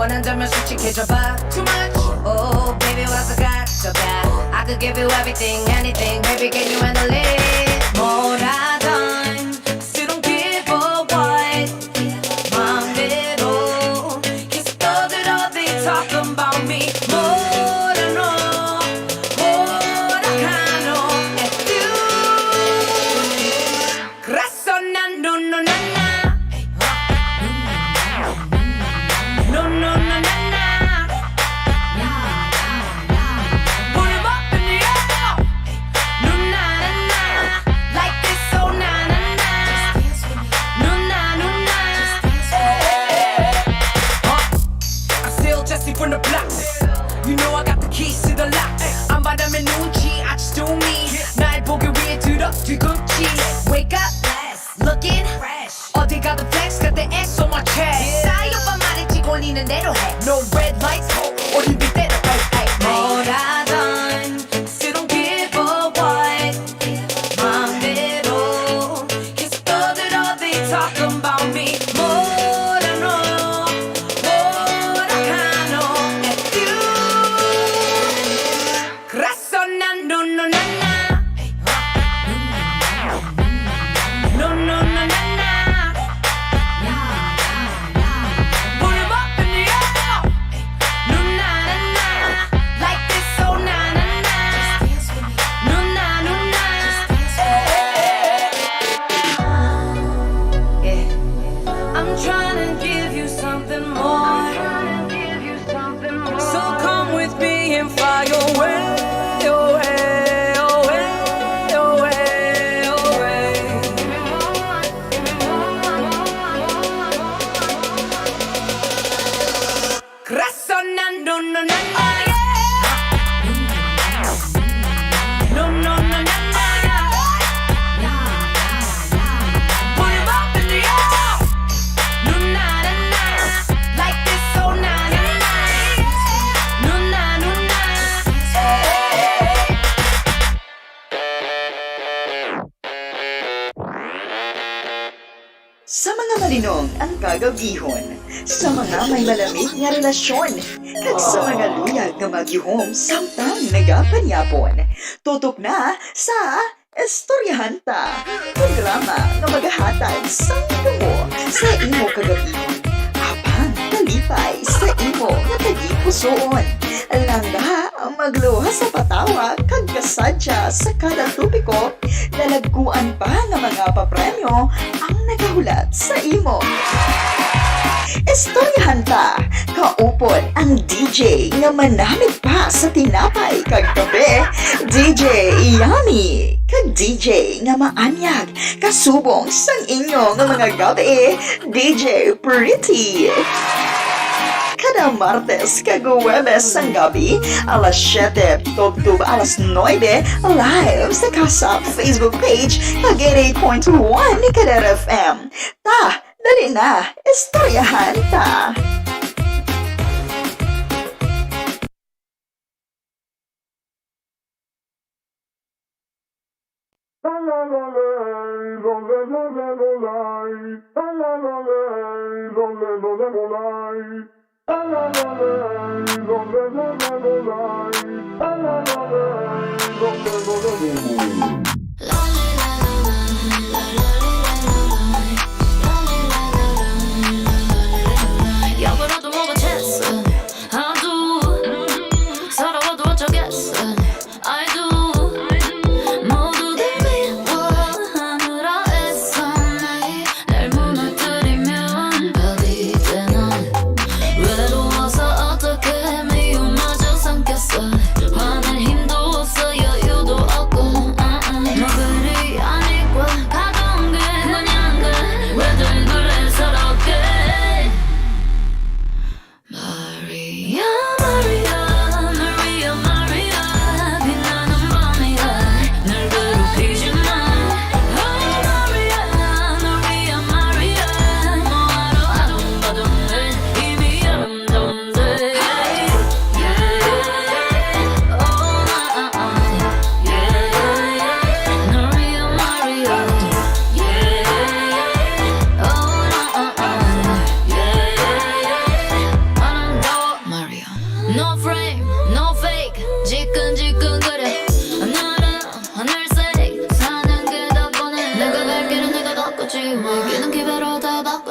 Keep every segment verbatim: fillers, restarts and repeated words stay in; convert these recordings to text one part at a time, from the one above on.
난 점점 솔직해져봐. Too much. Oh baby, what's the got? I could give you everything, anything. Baby, can you handle it? 뭐라던 still don't give a what. 맘대로 계속 떠들어, they talking about me. 뭐라노, 뭐라카노, if you 그래서 난 no no 나나. No no no 나나. Put 'em up in the air. No na na na. Like this, oh na na na. No na no na. I'm still Jesse from the block. You know I got the keys to the lock. 안 받으면 눈치, I just do me. 날 보기 위해 들어 뒤꿈치. Wake up, looking fresh. 어디 가도 flex, got the X on my chest. Style 봐 말했지, 꼴리는 대로 해. No red lights, 어, 우리 빗대로, ay, ay, ay. 뭐라던 still don't give a what. 맘대로 계속 떠들어, they talking about me. 뭐라노, 뭐라카노, if you 그래서 난 no no 나나. No no no 나나. Put 'em up in the air. No na na na. Like this, oh na na na. No na no na. Yeah. I'm trying to give you something more. So come with me and fly away, away, away, away, away. 그래서 난 no no 나나. No no no 나나. Put 'em up in the air. No na na na. Like this, oh na na na. No na no na. Sa mga malinong ang kagabihon, sa mga may malamig nga relasyon, kag sa mga luyag nga maghihom samtang nagapanyapon. Tutok na sa Istoryahan Ta, programa nga magahatag sang tungo sa imo kagabihon, apan kalipay sa imo nga tagipusoon. Langga, magluwas sa patawa kag kasadya sa kada topiko. Lalagkuan pa nga mga papremyo ang nagahulat sa imo. Istoryahan Ta, kaupod ang D J nga manamit pa sa tinapay kag kape, D J Yummy, kag D J nga maanyag kasubong sang inyo nga mga gabi, D J Pretty. Kada Martes kag Huwebes sang gabi, alas siyete tubtob alas nuebe, live sa Kasap Facebook page kag eighty-eight point one Kadera F M. Ta, dali na, istoryahan ta. 역으로 또 뭐가 됐어. I do. 서러워도 어쩌겠어. I do. 모두들 미워하느라 애써. 날 무너뜨리면 어디든 넌. 외로워서 어떻게 미움마저 삼켰어. 화낼 힘도 없어, 여유도 없고. 아, 아.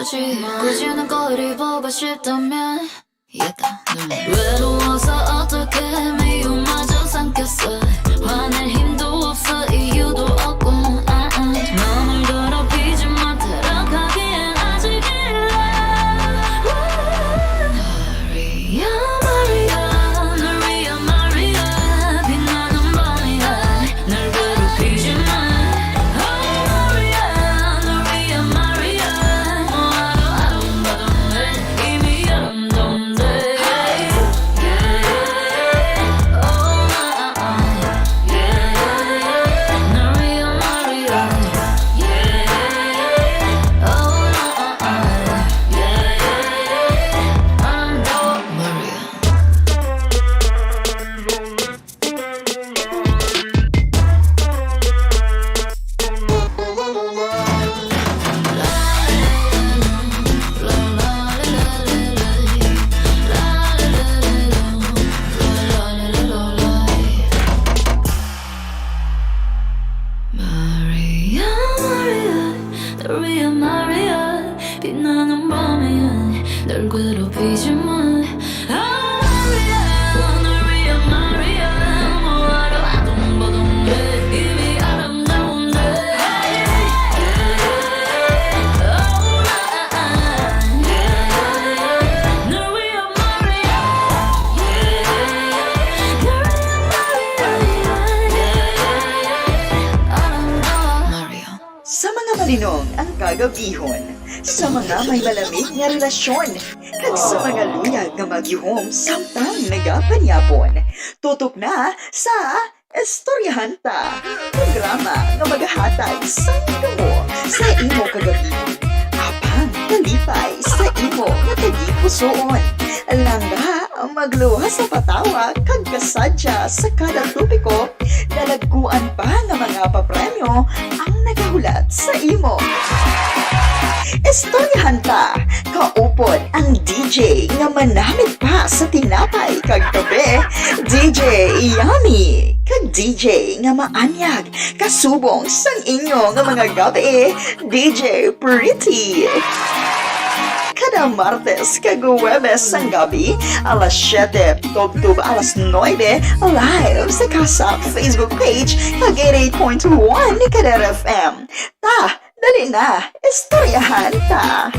굳이 는 거리 보고 싶다면, yeah, 나 외로워서 어떻게 미움마저 삼켰어. 화낼 힘도 없어, 이유도 없고, 아, 아. 맘을 더럽히지 마, 타락하기엔 아직 일러. Maria, Maria, Maria, Maria, 빛나는 밤이야. 날 괴롭히지 마. Oh, Maria, Maria, Maria, 뭐하러 아둥바둥해. 이미 아름다운데. Yeah, yeah, yeah. Oh, my, yeah, yeah, yeah. Maria, Maria. Yeah, yeah, yeah. Oh, my, yeah, yeah, yeah. 아름다워, Maria. Maria, Maria, Maria, Maria, 빛나는 밤이야. 널 괴롭히지 마. 아, Maria, 널 위한 Maria. 뭐하러 아둥바둥해. 이미 아름다운데. Oh, my. 널 위한 Maria. 널 위한 Maria. 아름다워. Maria. Sa mga malinong ang kagabihon, sa mga may malamig nga relasyon, kag sa mga luyag nga magyuhom samtang nagapanyapon. Tutok na sa Istoryahan Ta, programa nga magahatag sang damo sa imo kagabihon. Apang kalipay sa imo nga tagipusoon. Langga, magluwas sa patawa, kag kasadya sa kada topiko, dalagkuan pa nga mga papremyo ang nagahulat sa imo. Istoryahan Ta, kaupod ang D J nga manamit pa sa tinapay kag kape, D J Yummy, kag D J nga maanyag, kasubong sang inyo nga mga gabi, D J Pretty. Kada Martes kag Huwebes sang gabi, alas siyete tubtob alas nuebe, live sa Kasap Facebook page kag eighty-eight point one Kadera F M. Ta, dali na, istoryahan ta.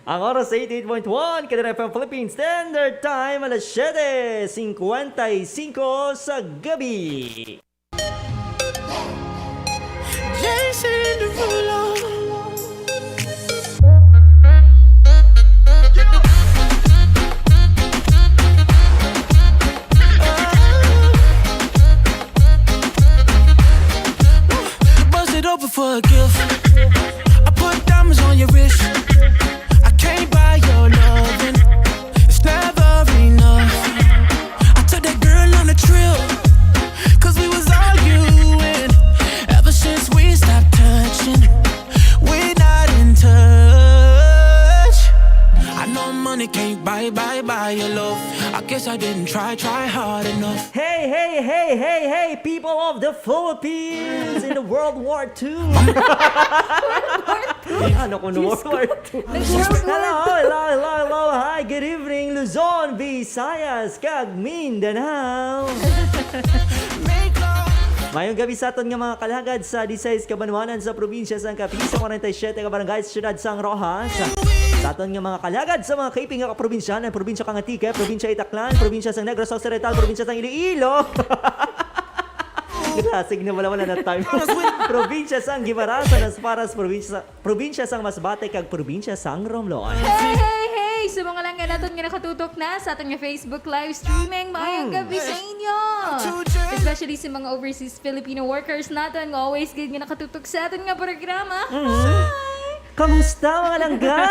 Ang oras, eighty-eight point one Kadena F M Philippine Standard Time, alas siyete cincuenta y cinco sa gabi. Jason Derulo. Bust it open for a gift. I put diamonds on your wrist. I can't buy your loving. It's never enough. I took that girl on a trip. 'Cause we was arguing. Ever since we stopped touching, we're not in touch. I know money can't buy, buy, buy your love. I guess I didn't try, try hard enough. Hey, hey, hey, hey, hey, people of the Philippines in the World War Two. Ano ko, no, Diyos World ko. War Two? Nag-World War Hello, Two. Hello, hello, hello. Hi, good evening, Luzon, Visayas, kag Mindanao. Mayong gabi sa aton nga mga kalagad sa disais kabanwanan sa probinsya sang Capiz, sa forty-seven ka barangay sa siyudad sang Roxas. Sa aton nga mga kalagad sa mga kaiping nga kaprobinsyahan, ang probinsya kang Antique, probinsya Itaclan, probinsya sang Negros Occidental, probinsya sang Iloilo. Klasig na wala, wala na time. Probinsya sang Guimaras, Las Piñas, probinsya sa, probinsya sang Masbate, kag probinsya sang Romblon. Hey, hey, hey! Sa mga langga naton nga nakatutok na sa aton nga Facebook live streaming, maayong Mm. gabi sa inyo! Especially sa mga overseas Filipino workers naton nga always gid nga nakatutok sa aton nga programa. Mm. Hi! Kamusta, mga langga?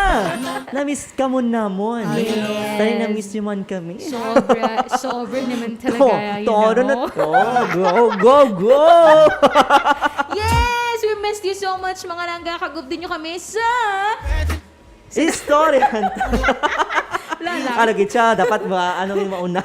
Na-miss kamo namon. Yes. Tayo, na-miss nyo man kami. Sobra, sobra naman talaga, To-, you todo know. Na to. Go, go, go! Yes! We missed you so much, mga langga. Kag update nyo kami sa Istorya. Wala lang. Ano gid siya? Dapat ba? Anong yung mauna?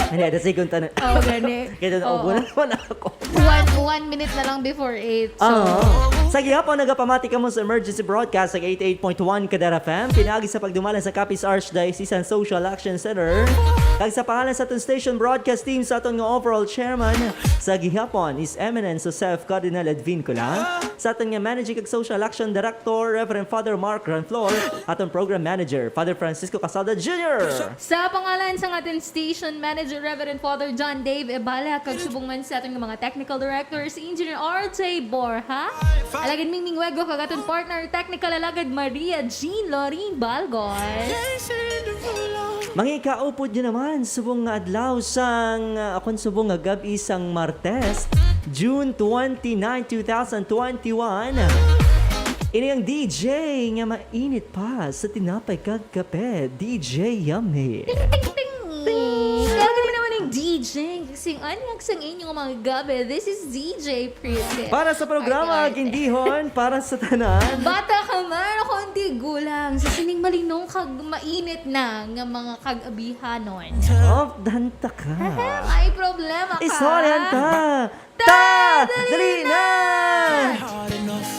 Hindi, ada sigon tanan. Oh, gani. Kaya Oo. Naubo na naman ako. One, one minute na lang before eight. So, Ah. Sa gihapon, nagapamati kamo sa emergency broadcast sa eighty-eight point one Kadar F M. Pinaagi sa pagdumala sa Capiz Archdiocesan Social Action Center. Kag sa pangalan sa aton station broadcast team, sa aton nga overall chairman, sa gihapon, His Eminence Joseph Cardinal Advincula, sa aton nga managing kag social action director, Reverend Father Mark Ranflor, aton program manager, Father Francisco Casada Junior. Sa pangalan sa aton station manager, Reverend Father John Dave Ebala, kag subong man sa aton nga mga technical director, si Engineer R J Borja, alagad Mingming Wego, kag aton partner technical, alagad Maria Jean Lorin Balgos. Mangikaupod nyo naman, subong nga adlaw sang, uh, akon subong nga gab-i sang Martes, June twenty-nine, two thousand twenty-one. Ini ang D J nga mainit pa sa tinapay kag kape, D J Yummy. Ting, ting, ting. Kaya kami naman ang D J. Sing anyag sang inyong mga gabi. This is D J Princess. Para sa programa, Arte-arte. Gindihon, para sa tanan. Bata ka man o kundi gulang, sa sining malinong kag mainit na nga mga kag-abihanon. Oh, danta ka. May problema ka. Istoryan ta. Ta, Dali dali na! na! Hard enough,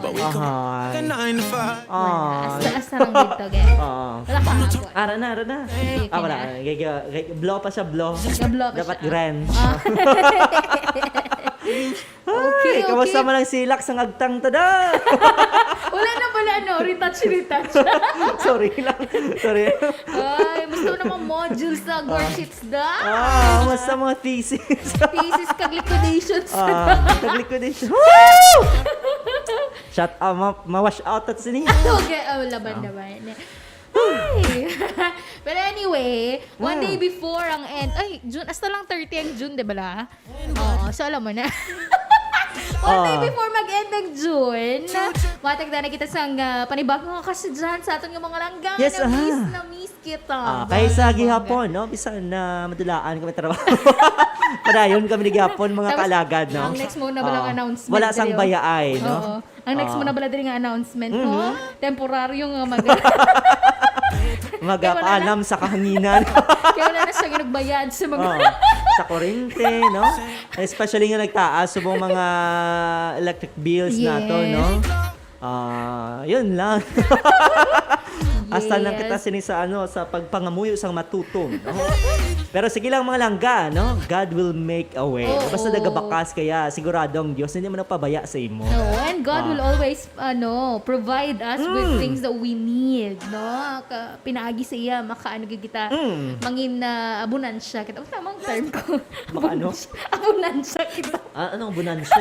but we Aha. can work a nine to five. Ah. Asta-asta lang dito, gay. Ah. Wala ka abot. Ara na, ara na. Sige Ah, wala. na. Gay- gay- gay- Blow pa siya, blow. Nag-blow pa Dapat siya. grand. Ah. Okay, Ay, kamusta okay. man ang silak sa ngagtang tada? Wala na pala, ano, retouch, retouch. Sorry lang. Sorry. Ay, gusto naman modules sa worksheets da. Ah, basta mga thesis. Thesis kag liquidations. Ah, nag-liquidation. Woo! Shut up, ma- ma-wash out at sini. Okay, oh, laban, laban. Ay. Pero anyway, one Hmm. day before ang end, ay, June, hasta lang thirty ang June, di ba la? Oo, so alam mo na. One day Ah. before mag-end ang June, matagda na kita sa uh, panibagong nga kasadyan sa aton nga mga langga. Yes, Na miss, ah. na miss kita. Ah, kay sa Bongga, gihapon, no? Bisan na madulaan kami trabaho. Padayon kami ni gihapon, mga Tapos, kaalagad, no? ang next mo na ba lang Ah, announcement wala sang diri? bayaay, no? Oo. Ang next mo Ah. na bala diri nga announcement mo, Mhm. temporaryo nga mag- Magapaalam sa kahanginan. Kaya wala na siya ginagbayad sa mga... Oh, sa kurente, no? Especially nga nagtaas subong mga electric bills nato, no? Yes. Ah, yun lang. Hasta lang Yes. kita sini sa ano, sa pagpangamuyo sang matutom, no? Pero sige lang, mga langga, no? God will make a way. Oo. Basta nagabakas kaya, sigurado ang Diyos hindi man nagpabaya sa imo. No, and God Ah. will always ano, provide us with Mm. things that we need, no? Ka, pinaagi sa iya, makaano gid kita, Mm. mangin na abundansya kita. Tamang term ko. Makaano? Abundansya kita. Ah, anong abundansya?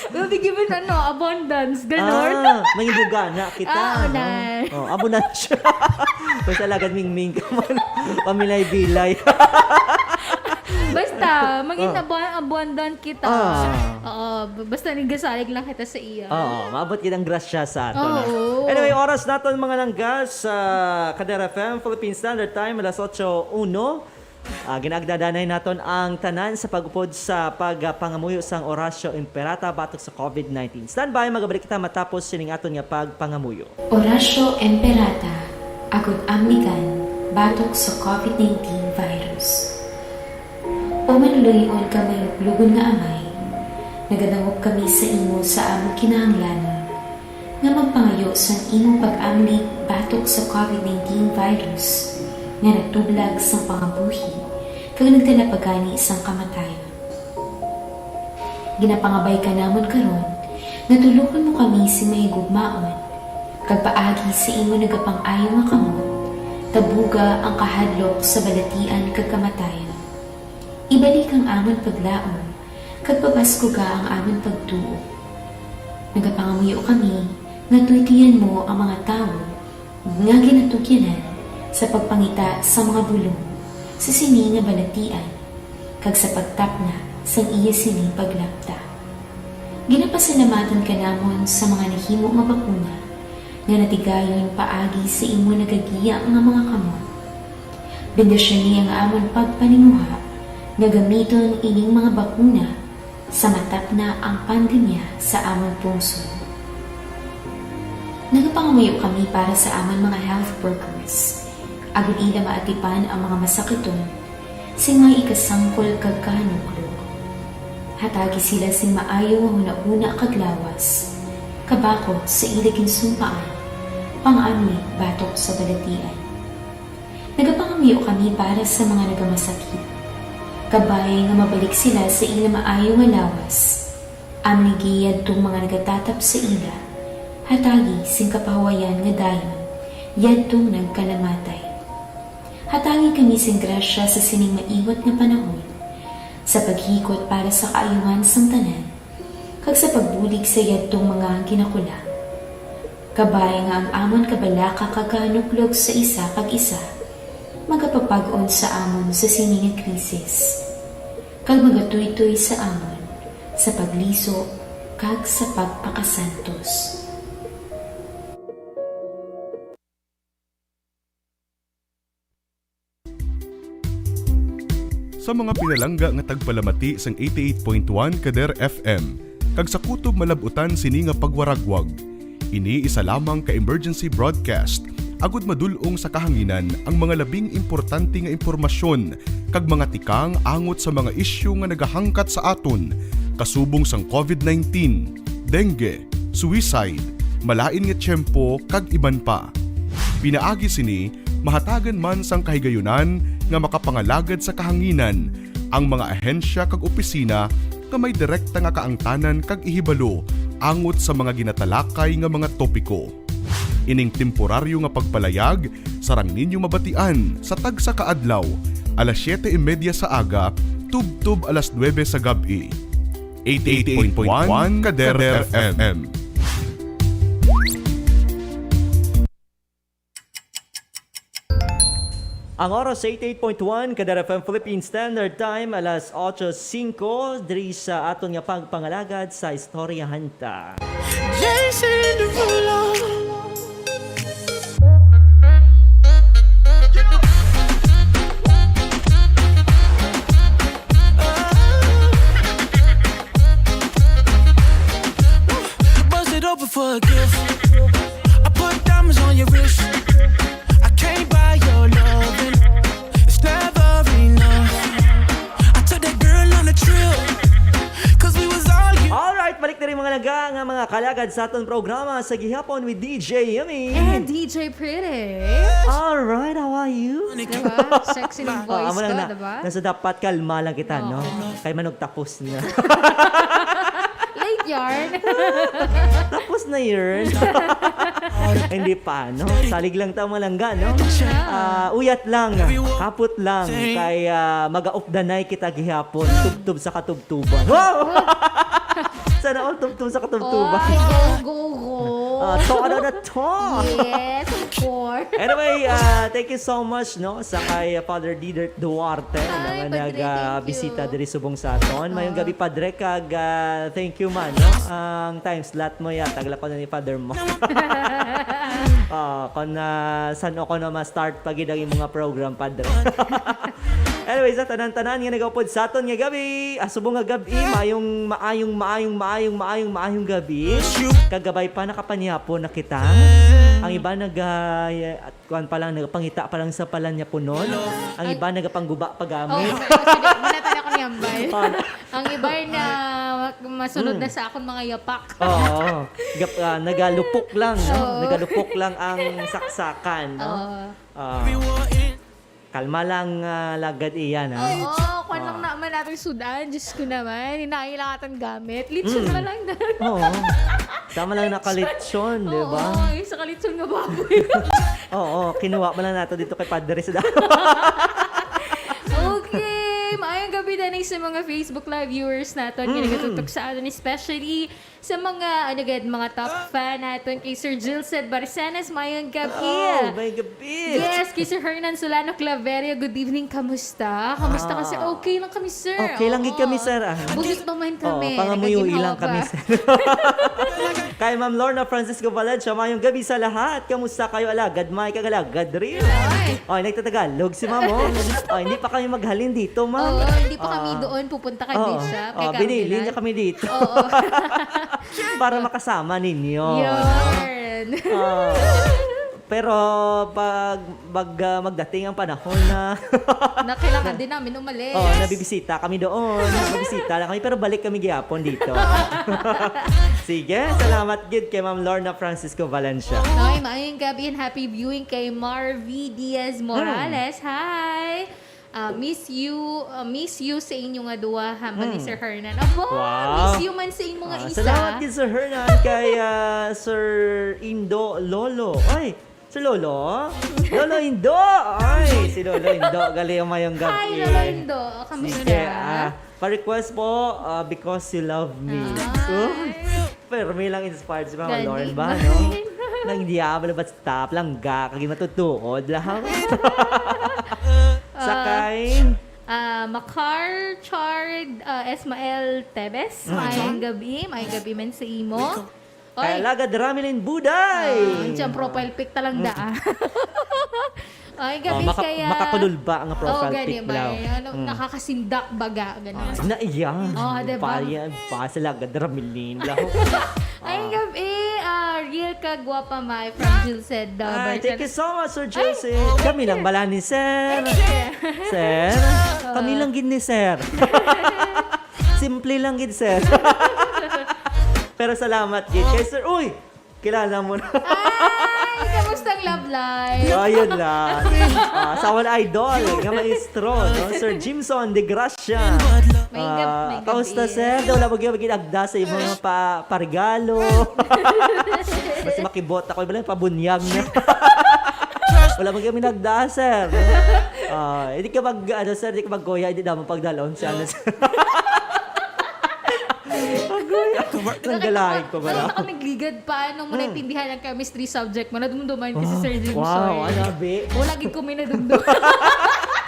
We'll be given, ano, abundance, ganun. Ah, may bugana kita. Ah, no? nay. Oh, abundansya. Basta lagad mingming ka man. Pamilay-bilay. Basta, maging Ah. abu- abundant kita. Ah. Oo, b- basta nagasalig lang kita sa iya. Oo, maabot gid ang grasya sa ato, no? Oo. Anyway, oras naton, mga langga, sa Kadar F M, Philippine Standard Time, alas otso uno. Ah, ginagdadanay naton ang tanan sa pag-upod sa pagpangamuyo sang Oratio Imperata batok sa COVID nineteen. Standby, magabalik kita matapos sining aton nga pagpangamuyo. Oratio Imperata, agud amligan batok sa COVID nineteen virus. O manluloy-on kag maluglugon nga Amay, nagadangop kami sa imo sa amon kinahanglanon nga magpangayo sang imong pag-amlig batok sa COVID nineteen virus nga nagtublag sang pangabuhi kag nagdala pa gani sang kamatayon. Ginapangabay ka namon karon nga tulokon mo kami sing mahigugmaon, kag paagi sa imo nagapang-ayo nga kamot, tabuga ang kahadlok sa balatian kag kamatayon. Ibalik ang amon paglaom, kag pabaskuga ang amon pagtuo. Nagapangamuyo kami nga tuytoyan mo ang mga tawo nga ginatugyanan sa pagpangita sa mga bulong sa sini nga balatian kag sa pagtapna sang iya sini paglapta. Ginapasalamatan ka namon sa mga nahimo nga bakuna nga natigayon paagi sa imo nagagiya nga mga kamot. Bendisyoni ang amon pagpaninguha nga gamiton ining mga bakuna sa matapna ang pandemya sa amon pungsod. Nagapangamuyo kami para sa amon mga health workers, agod ila maatipan ang mga masakiton sing mga ikasangkol kag kahanuklog. Hatagi sila sing maayo nga hunahuna kag lawas, kabakod sa ila ginsumpaan, pang-amlig batok sa balatian. Nagapangamuyo kami para sa mga nagamasakit, kabay nga mabalik sila sa ila maayo nga lawas. Amligi yadtong mga nagatatap sa ila, hatagi sing kapahuwayan nga dayon yadtong nagkalamatay. Hatagi kami sing grasya sa sining maingot nga panahon, sa paghikot para sa kaayuhan sang tanan, kag sa pagbulig sa yadtong mga ginakula. Kabay nga ang amon kabalaka kag kahanuklog sa isa kag isa magapapag-on sa amon sa sini nga krisis, kag magatuytoy sa amon sa pagliso kag sa pagpakasantos. Sa mga pinalangga nga tagpalamati sang eighty-eight point one Kader F M, kag sa kutob malab-utan sini nga pagwaragwag, ini isa lamang ka emergency broadcast, agud madul-ong sa kahanginan ang mga labing importante nga impormasyon kag mga tikang angot sa mga isyu nga nagahangkat sa aton, kasubong sang covid nineteen, dengue, suicide, malain nga tiyempo, kag iban pa. Pinaagi sini, mahatagan man sang kahigayunan nga makapangalagad sa kahanginan ang mga ahensya kag opisina nga may direkta nga kaangtanan kag ihibalo angot sa mga ginatalakay nga mga topiko. Ining temporaryo nga pagpalayag sarang ninyo mabatian sa tagsa ka adlaw, alas siyete y media sa aga tubtob alas nuebe sa gab-i. Eighty-eight point one Kader F M. Ang oras sa eighty-eight point one Kader F M Philippine Standard Time, alas otso singko, diri sa aton nga pagpangalagad sa Istoryahan Ta. Jason Derulo. Bust it open for a gift. I put diamonds on your wrist. I can't buy your loving. It's never enough. I took that girl on a trip. 'Cause we was arguing. Alright, balik na rin mga langga nga mga kalagad sa aton programa sa gihapon with D J Yummy. And D J Pretty. Alright, how are you? Diba? Sexy ng voice ko, diba? Nasa dapat kalma lang kita, no? Oo. Kay manugtapos na. Late yarn. Tapos na yarn. Hindi pa, no? Salig lang ta, mga langga, no? Ah, uyat lang, kapot lang, kay, ah, mag-aupdanay kita gihapon, tubtob sa katubtoban. Wow! Sana all tubtob sa katubtoban. Oy, go, go, go. Ah, to, ano na to? Yes, of course. Anyway, ah, thank you so much, no, sa kay, ah, Father Didert Duarte, no, nga nagbisita diri subong sa aton. Mayong gabi, Padre, kag, ah, thank you man, no? Ang time slot mo ya, taglakaw na ni Father mo. Ah, kung, ah, san-o ko na ma-start pa gid ang imong nga program, Padre. Anyway, sa tanan-tanan nga nagaupod sa aton nga gabi, ah, subong nga gabi, maayong, maayong, maayong, maayong, maayong, maayong gabi. Kagabay pa, nakapanyapon na kita. Ang iba nag, ah, kuan pa lang, nagapangita pa lang sa palanyapunon. Ang iba nagapangguba pa gamit. Oh, pero sige, wala talaga akong yambay. Oh. Ang iba na masunod na sa akon mga yapak. Oo. Gap-, ah, nagalupok lang, no? Oo. Nagalupok lang ang saksakan, no? Oo. Ah. Kalma lang, ah, lagad iyan, ha? Oo, kwan lang naman natin sudan. Diyos ko naman, hinaila ka tang gamit. Litson na lang na. Oo. Tama lang nakalitson, di ba? Oo, yung sa kalitson nga baboy. Oo, kinuha mo lang nato dito kay Padre sa daan. Okay, maayong gabi na sa mga Facebook Live viewers naton nga nagatutok sa aton, especially sa mga, ano gid, mga top fan naton kay Sir Gilsed Barcenas, mayong gabi. Oh, may gabi. Yes, kay Sir Hernan Solano Claveria, good evening, kamusta? Kamusta ka, sir? Ah. Okay lang kami, sir. Okay lang gid kami, sir, ah. Bugis pa man kami. Oo, pangamuyo lang kami, sir. Kay Ma'am Lorna Francisco Valencia, mayong gabi sa lahat. Kamusta kayo, alagad Mike, kag alagad Rio? Ay. Oh, nagtatagalog si Ma'am, oh. Oh, hindi pa kami maghalin dito, Ma'am. Oo, hindi pa kami doon pupunta kay Bishop, kay Carmela. Oh, binili niya kami dito. Oo. Para makasama ninyo. Yes. Ah, pero pag mag, ah, magdating ang panahon na Na kailangan din namin umalis. Oh, nabibisita kami doon. Mabisita lang kami, pero balik kami gihapon dito. Sige, salamat gid kay Ma'am Lorna Francisco Valencia. Ay, maayong gabi and happy viewing kay Marvy Diaz Morales. Hi! Ah, miss you, ah, miss you sa inyo nga duha, ha, ba ni Hmm. Sir Hernan? Abo, Wow. miss you man sa imo nga Ah, isa. salamat gid, Sir Hernan, kay, ah, Sir Indo Lolo. Ay, Sir Lolo? Lolo Indo! Ay, si Lolo Indo, gali ang mayong gabi. Hi, Lolo Indo. Kamusta? Sige, ah, pa-request po, ah, Because You Love Me. Ay. Oh, Fermi lang inspired si Mama Gani. Lauren ba, no? Nang diablo, but stop lang ga, kagi matutuod lang. Ah, Sakay. ah, Makar Chard, ah, Esmael Tebes, Mm. maayong gabi, maayong gabi man sa imo. Kay Oy. Alagad Ramilin Buday. Ah, ang siyang profile pic talang Mm. daa. Ay, Oh, gabi maka-, kaya makakulol ba ang Oo, profile gani pic ba? daw? Eh, ano, Mm. nakakasindak baga, gani. Ah, na iya. Oh, diba? Pa, yan, pa sila, Alagad Ramilin daw. Ay, Ah. gabi, ah, real ka, guwapa, May, from Jill said, uh, Ay, thank you so much, Sir Ay. Joseph. Kami lang bala ni Sir. Ay, Sir. Sir, Oo. kami lang gid ni Sir. Simple lang gid, Sir. Pero salamat gid kay Sir. Uy, kilala mo na. Ay, kamusta ang love life? Oh, yun lang. Ah, sa wala idol, nga maestro, no? Sir Jimson de Gracia. May gab-, Ah, may kamusta, gabi. Sir? Daw wala ba gyud ginagda sa imong mga pa-, paregalo? Basta makibot ako, iba lang pabunyag na. Wala ba gyud ginagda, sir? Ah, hindi ka mag, ano, sir, hindi ka magkuya, hindi naman pagdalon siya, ano, sir. Agoy, ang galahin ko ba Ano lang? ka nagligad pa? Ano mo Hmm. naintindihan ang chemistry subject mo? Nadumduman ka si Wow. Sir Jimson. Wow, ano, abi? Wala gid ko may nadumdum.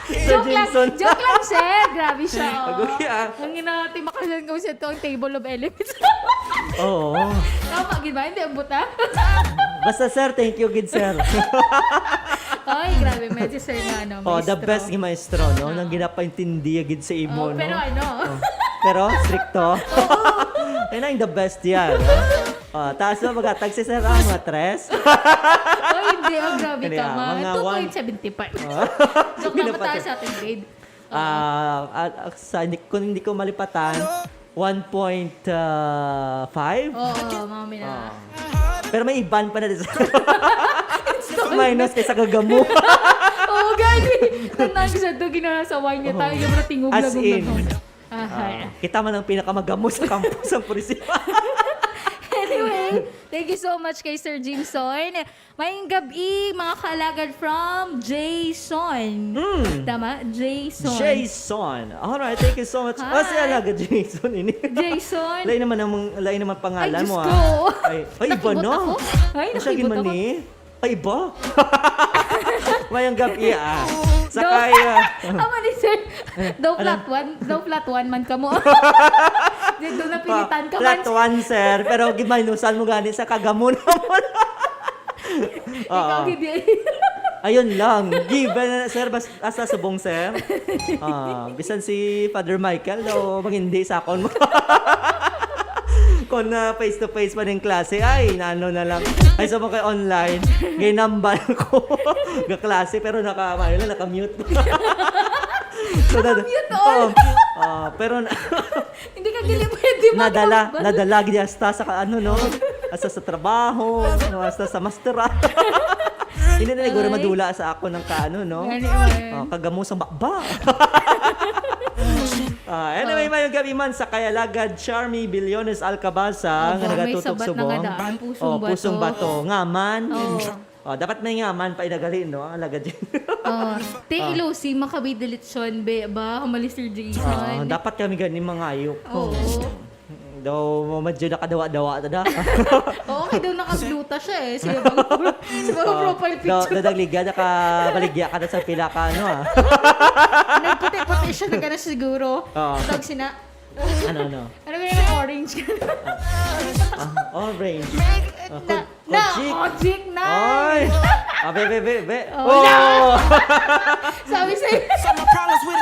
Sir Joke lang, Jimson. joke lang, sir. Grabe siya. Agoy, ah. Ang ina, timakasyan ko siya to ang table of elements. Oo. Tama, gid ba? Hindi, ang buta. Basta, sir, thank you, gid, sir. Ay, grabe, medyo, sir, nga, ano, Oh, the maestro. best nga maestro, no? Ah. Nang ginapaintindi, gid sa imo, Oh, no? pero ano? Oh. Pero, stricto. Oo. Kaya na yung the best yan, no? Oh, taas mo, maghatag si sir, ah, mga tres? Oh, hindi, oh, grabe Hindi, ka, ah, ma. mga Two point seven five. Oh. Joke lang, Hindi pa mataas to. sa ating grade. Ah, ah, ah, sa, hindi, kung hindi ko malipatan, one point five? Oo, mga mina. Ah. Pero may iban pa na din sa Installment. Minus kay sa kagamo. Oo, gani. Nandang siya doon, ginasaway niya tayo. Oo. Yung mga tingog As lang in. ng Ah, Ah, kita man ang pinakamagamo sa campus, ang pulisya. Anyway, thank you so much kay Sir Jimson. Mayong gabi, mga kaalagad from Jason. Mm. Tama? Jason. Jason. Alright, thank you so much. Ah, si Hi. Alagad Jason ini. Jason. Lain naman ang, lain naman pangalan Ay, Diyos mo, ko. ah. Ay, ay, iba Nakibot na. ako. Ay, Ang siya nakibot gid man ako. ni. Ay, iba. Mayong gabi, ah. Sakay, ah. Amo ni sir. Daw Ano? flat one, daw flat one man ka mo. Di, daw napilitan ka man. Flat one, sir. Pero gimaynusan mo gani sa kagamo naman. Ikaw, Oo. hindi. Ayun lang. Given, sir, bas-, hasta subong, sir. Ah, bisan si Father Michael daw, mag-hindi sa akon mo. Kung na face to face pa ning klase, ay, nano na lang. Ay, sa mga online, ginambal ko. Ga klase, pero naka, ano lang, naka-mute. So, nada-, Naka-mute all. Oo. Ah, pero na-, Hindi ka gili pwede mo. Nadala, Ba? nadala gid hasta sa ka-, ano, no? Hasta sa trabaho, no? Hasta sa masteran. Hindi na siguro Ay. madula sa ako ng ka-, ano, no? Anyway. Ah, kagamo sang bakba. Ah, anyway, Oh. mayong gabi man sa kay Alagad Charmy Billones Alcabaza, Opo, nga may nagatutok sabat na subong. nga daan. Pusong Oh, pusong bato. bato. Nga man. Oh. Oh, dapat may nga man pa inagali, no? Ang Alagad yun. Oh, ti Ah. Lucy, makabay delete siya, be, ba? Humali, Sir Jason. Ah, dapat kami gani mangayok. Oo. Daw, medyo nakadawa-dawa ta da. Oo, kay daw nakagluta siya eh. Sige, bang, sa mga Ah, profile daw, picture. daw nagliga, nakabaligya ka na sa pila ka, ano, ah. Nagputi-puti siya, nagana siguro. Oo. Tag sina. Ano, ano? Ano ba yung orange? Ah, orange. Ah, Na, ko-, na, Kojic. Kojic na. Ay! Ah, be, be, be, be. Oh, Oh! na. Sabi sa'yo.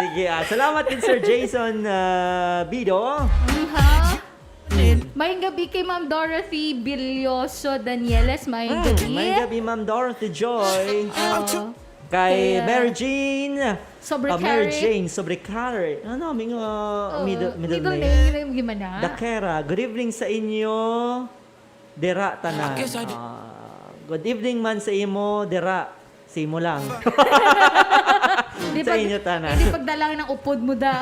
Sige, ah, salamat din, Sir Jason, ah, Bido. Mhm. Mayong gabi kay Ma'am Dorothy Bilyoso Danieles. Mayong Hmm, gabi. Mayong gabi, Ma'am Dorothy Joy. Oo. Kay Kaya- Mary Jane. Sobre Ah, Mary Carrie. Jane, sobre Carrie. Ano, may nga Oo, middle, middle, middle name. Name, name, gimana. Dakera. Good evening sa inyo. Dira tanan. I guess I did- Ah, good evening man sa imo, dira. Sa imo lang. Hindi Sa inyo tanan. Hindi pagdalang ng upod mo da.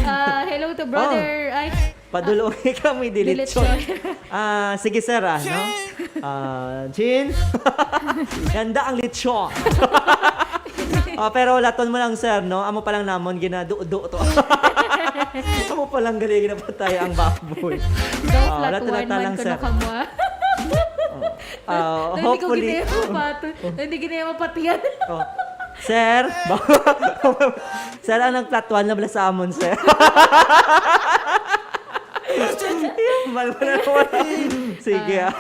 Ah, hello to brother. Ay, Padulungi kami, dilitsyon. Dilitsyon. Ah, sige, sir, ah, no? Ah, Chin? Ganda ang litsyon. Ah, pero laton mo lang, sir, no? Amo pa lang namon ginadudo to. Amo pa lang gali ginapatay ang baboy. Daw Ah, wala flat one talaga man lang, ko sir. Nakamwa. Ah, Hindi ko hopefully. ginaya mapato. Hindi ginaya mapatiyan. Oh. Sir? Sir, ang nag-flat one na bala sa amon, sir. Yan, mal mo na naman. Sige, ah.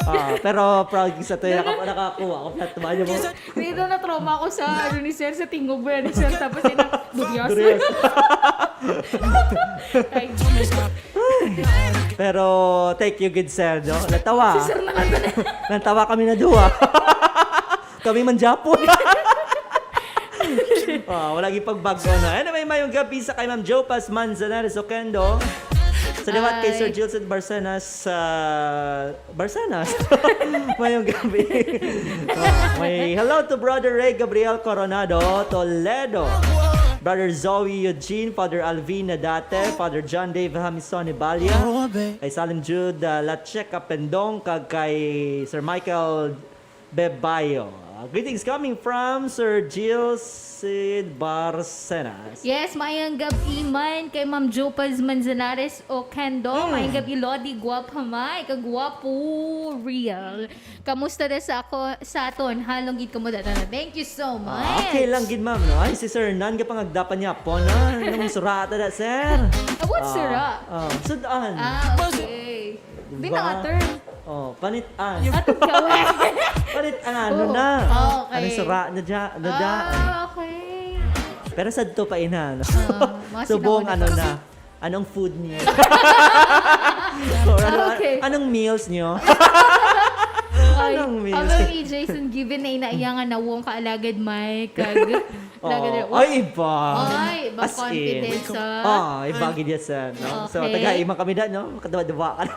Ah, pero proud ko sa to. Naka, nakakuha ko flat one yung Dito na trauma ako sa ano ni sir, sa tingog ba ni sir. Tapos yun ang duryas. Duryas. Ay, Pero thank you, good sir, no? Natawa. Si sir na nga doon. Natawa kami na duwa. Kami man Japon. Ah, wala gyud pagbago na. Anyway, mayong gabi sa kay Ma'am Jopas Manzanares Oquendo. Sa liwat kay Ay. Sir Gilson Barcenas, ah, Barcenas. Mayong gabi. Ah, may hello to Brother Ray Gabriel Coronado Toledo. Brother Zoe Eugene, Father Alvin Nadate, Father John Dave Hamison Ibalia, kay Salim Jude uh, Lachek Apendong, kag kay Sir Michael Bebayo. Uh, greetings coming from Sir Gilson Barcenas. Yes, mayang gabi man kay Ma'am Jopaz Manzanares Oquendo. Mm. Mayang gabi, Lodi Guapamay, kag Guapo Real. Kamusta na sa ako, sa aton? Halong gid kamo data na. Thank you so much. Ah, okay lang gid, ma'am, no? Ay, si Sir Nan, kapangagdapan niya po na. Nung surata na, sir. Ah, what sura? Ah, sudan. Ah, okay. Diba? Binater. Oh, panit-an. Ato ka. Panit-an, ano Oo. na? Ah, okay. Anong sura na dya? Na dya? Ah, okay. Pero sadto pa ina, no? Ah, mga Subong, sinaunay. Ano na? Anong food niyo? Or ano, Okay. Anong meals niyo? Ay, Anong meals? Abang ni Jason, given na ina iya nga nawong kaalagad, Mike, kag Oo. lagad, Ay, iba. Ay, iba As in. confidence, ah. Ah, iba gid yan, sir, no? So, Okay. tagai man kami na, no? Kadwa-dwa ka, no?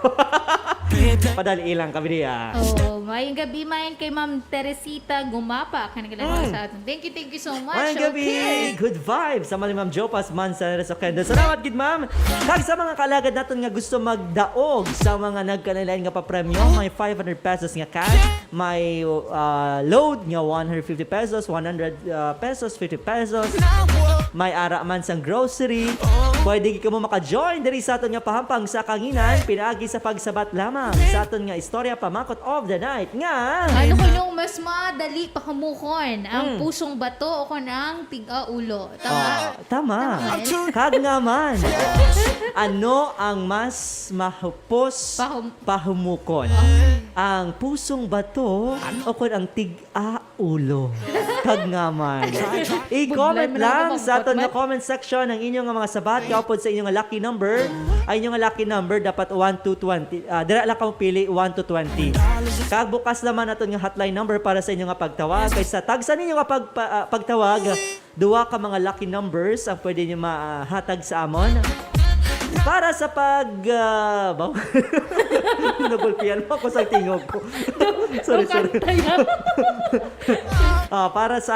Padali lang kami niya. Oo, mayang gabi man kay Ma'am Teresita Gumapa. Kanang Mm. sa atin. Thank you, thank you so much. Mayang gabi. Okay. Good vibes sa Malimam Jopas Manzanares Oquendo. Salamat gid, ma'am. Kag sa mga kalagad naton nga gusto magdaog sa mga nagkalain-lain nga papremyo, may five hundred pesos nga cash, may, ah, load nga one hundred fifty pesos, one hundred, ah, pesos, fifty pesos. May ara man sang grocery. Pwede gid kamo maka-join diri sa aton nga pahampang sa kanginan, pinaagi sa pagsabat lamang sa aton nga istorya pamakot of the night nga. Ano kuno mas madali pahamukon, ang Hmm. pusong bato o kon ang tiga ulo? Tama? Ah, tama. Tama. Kag nga man, ano ang mas mahupos Pahum- pahumukon? Ang pusong bato o kon ang tig-a ulo? Kag nga man. I-comment Budlay mo lang lang ako, sa aton nga pangkot man. Comment section ang inyo nga mga sabat kaupod sa inyo nga lucky number. Ang inyo nga lucky number dapat one to twenty. Ah, dira lang kamo pili one to twenty. Kag bukas naman aton nga hotline number para sa inyo nga pagtawag. Kay sa tagsa ninyo nga pagpa-, ah, pagtawag, duha ka mga lucky numbers ang pwede nyo mahatag sa amon. Para sa pag, ah, baw-, nagulpihan mo ako sa tingog ko. Sorry, sorry. Kanta yan. Ah, para sa,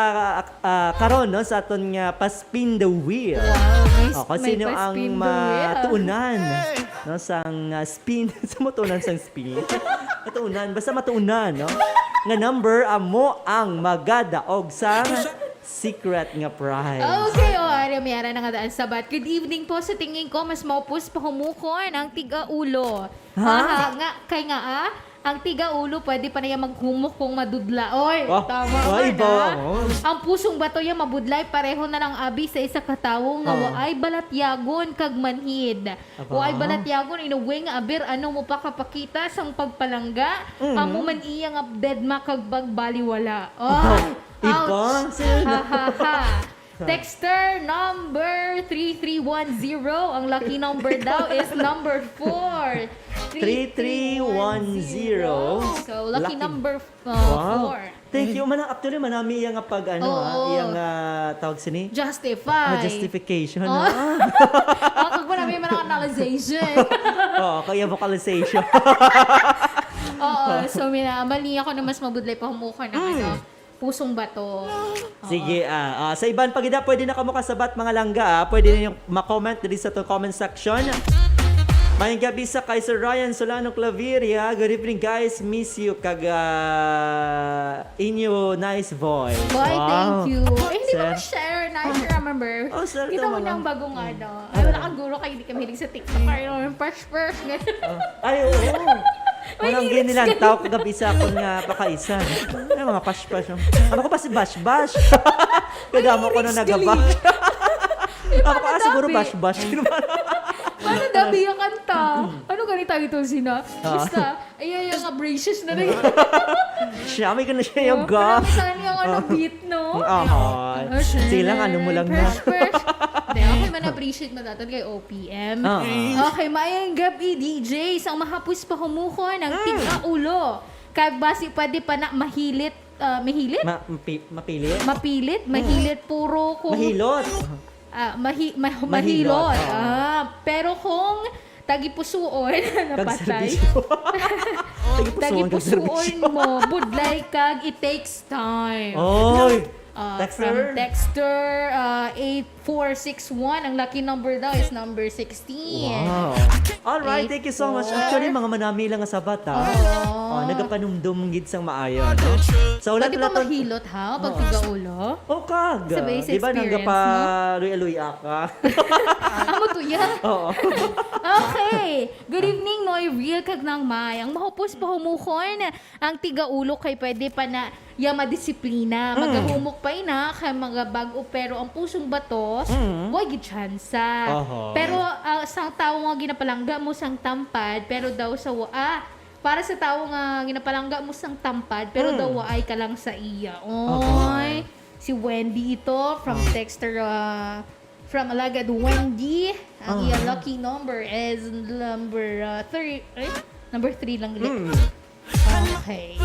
ah, karon, no, sa aton nga pa-spin the wheel. Wow, may, Oh, kung may sino ang pa-spin the wheel, ah. matuunan, no, sang, ah, spin, sa matuunan sang spin. Matuunan, basta matuunan, no? Nga number amo ang magadaog sang secret nga prize. Okay, o, ari, may ara na nga daan sabat. Good evening po. Sa tingin ko, mas maupos pahumukon ang tiga ulo. Ha? Aha, nga, kay nga, ah, ang tiga ulo, pwede pa na iya maghumok kung madudla. Oy, Oh, tama oh, man, iba, ah. oh. Ang pusong bato niya mabudlay, pareho na lang abi sa isa ka tawo nga Oh. waay balatyagon kag manhid. Aba. Waay balatyagon, in a way nga, aber, ano mo pa kapakita sang pagpalangga? Mm. Amo man iya nga dead ma kag bagbaliwala. Oh, Iba, ouch. sir. Ha, ha, ha. Texter number three three one zero. Ang lucky number daw is number four. Three three one zero. So, lucky Lucky. number uh, Wow. four. Thank you. Mana, actually, manami iya nga pag, ano, ha? Oo. Iya nga, tawag sini? Justify. Ah, justification, Oh. ha? Ah, kag manami man ang analyzation. Oo, kaya vocalization. Oo, so, mina, mali ako na mas mabudlay pa humukon ng, Mm. ano, pusong bato. Oo. Sige, ah, ah, sa iban pa gid, ah, pwede na kamo kasabat, mga langga, ah. Pwede ninyo ma-comment diri sa atong comment section. Maayong gabi sa kay Sir Ryan Solano Claveria. Good evening, guys. Miss you. Kag, ah, inyo nice voice. Boy, Wow. thank you. Eh, hindi Sir. ba ma-share? Nice, remember? Oh, sir, Kita tama mo lang. nang bagong ano. Ay, wala kang guro kay hindi kami hilig sa TikTok. Kaya naman, fresh, fresh. Ganun. Oh. Ay, oo. May Walang lyrics ginilantaw kayo. kagabi sa akon nga pakaisan. Ay, mga pash-pash, oh. Ano ko ba si Bash Bash? Kagamo ko na Lyrics nagaba. gali. Ano ko, ah, siguro Dabi. Bash Bash. Paano dabi yung kanta? Ano ganito ito, Sina? Ah. Basta, ay, ay, ang abrasions na rin. Siya, may ka na siya yung Oh, ga. parang saan yung ano, Oh. beat, no? Aha. Oh, Sila nga, ano mo lang na. fresh, fresh. Hindi, okay man appreciate mo datan kay O P M. Ah. Okay, maayong gabi, D J. Sang mahapos pa humukon ang Mm. tiga ulo. Kag basi pwede pa na mahilit, ah, mahilit? Ma-, mapi-, mapilit? Mapilit, Mm. mahilit, puro kung Mahilot. Ah, mahi-, ma-, Mahilot, mahilot. oo. Ah, pero kung tagipusuon, Kag napatay. serbisyo. Tagipusuon, kag Tagipusuon serbisyo. mo, budlay kag it takes time. Oy. Ah, Texter? from Texter, ah, eight four six one. Ang lucky number daw is number sixteen. Wow. All right, thank you so much. Eight four. Actually, mga manami lang nga sabat, ha? Oo. Oh, nagapanumdum gid sang maayo, no? So, Pwede ba lahat-lahat mahilot, ha? Pag Oo. tiga ulo? Oh, kag. Sa base Di ba, nang experience mo? gapaluya-luya ka? Amo to, ya? Oo. Okay. Good evening, Noy Real kag Nang May. Ang mahupos pa humukon, ang tiga ulo kay pwede pa na ya madisiplina. Mm. Magahumok pa ina kay mga bag-o, pero ang pusong bato, Mm. way gid tsansa. Oho. Pero, ah, sang tawo nga ginapalangga mo sang tampad, pero daw sa wa-, ah, para sa tawo nga ginapalangga mo sang tampad, pero Mm. daw waay ka lang sa iya. Oho. Oy, si Wendy ito from Ah. Texter, ah, from Alagad Wendy. Ang Ah. iya lucky number is number, ah, three. Eh? Number three lang ulit. Mm. Okay.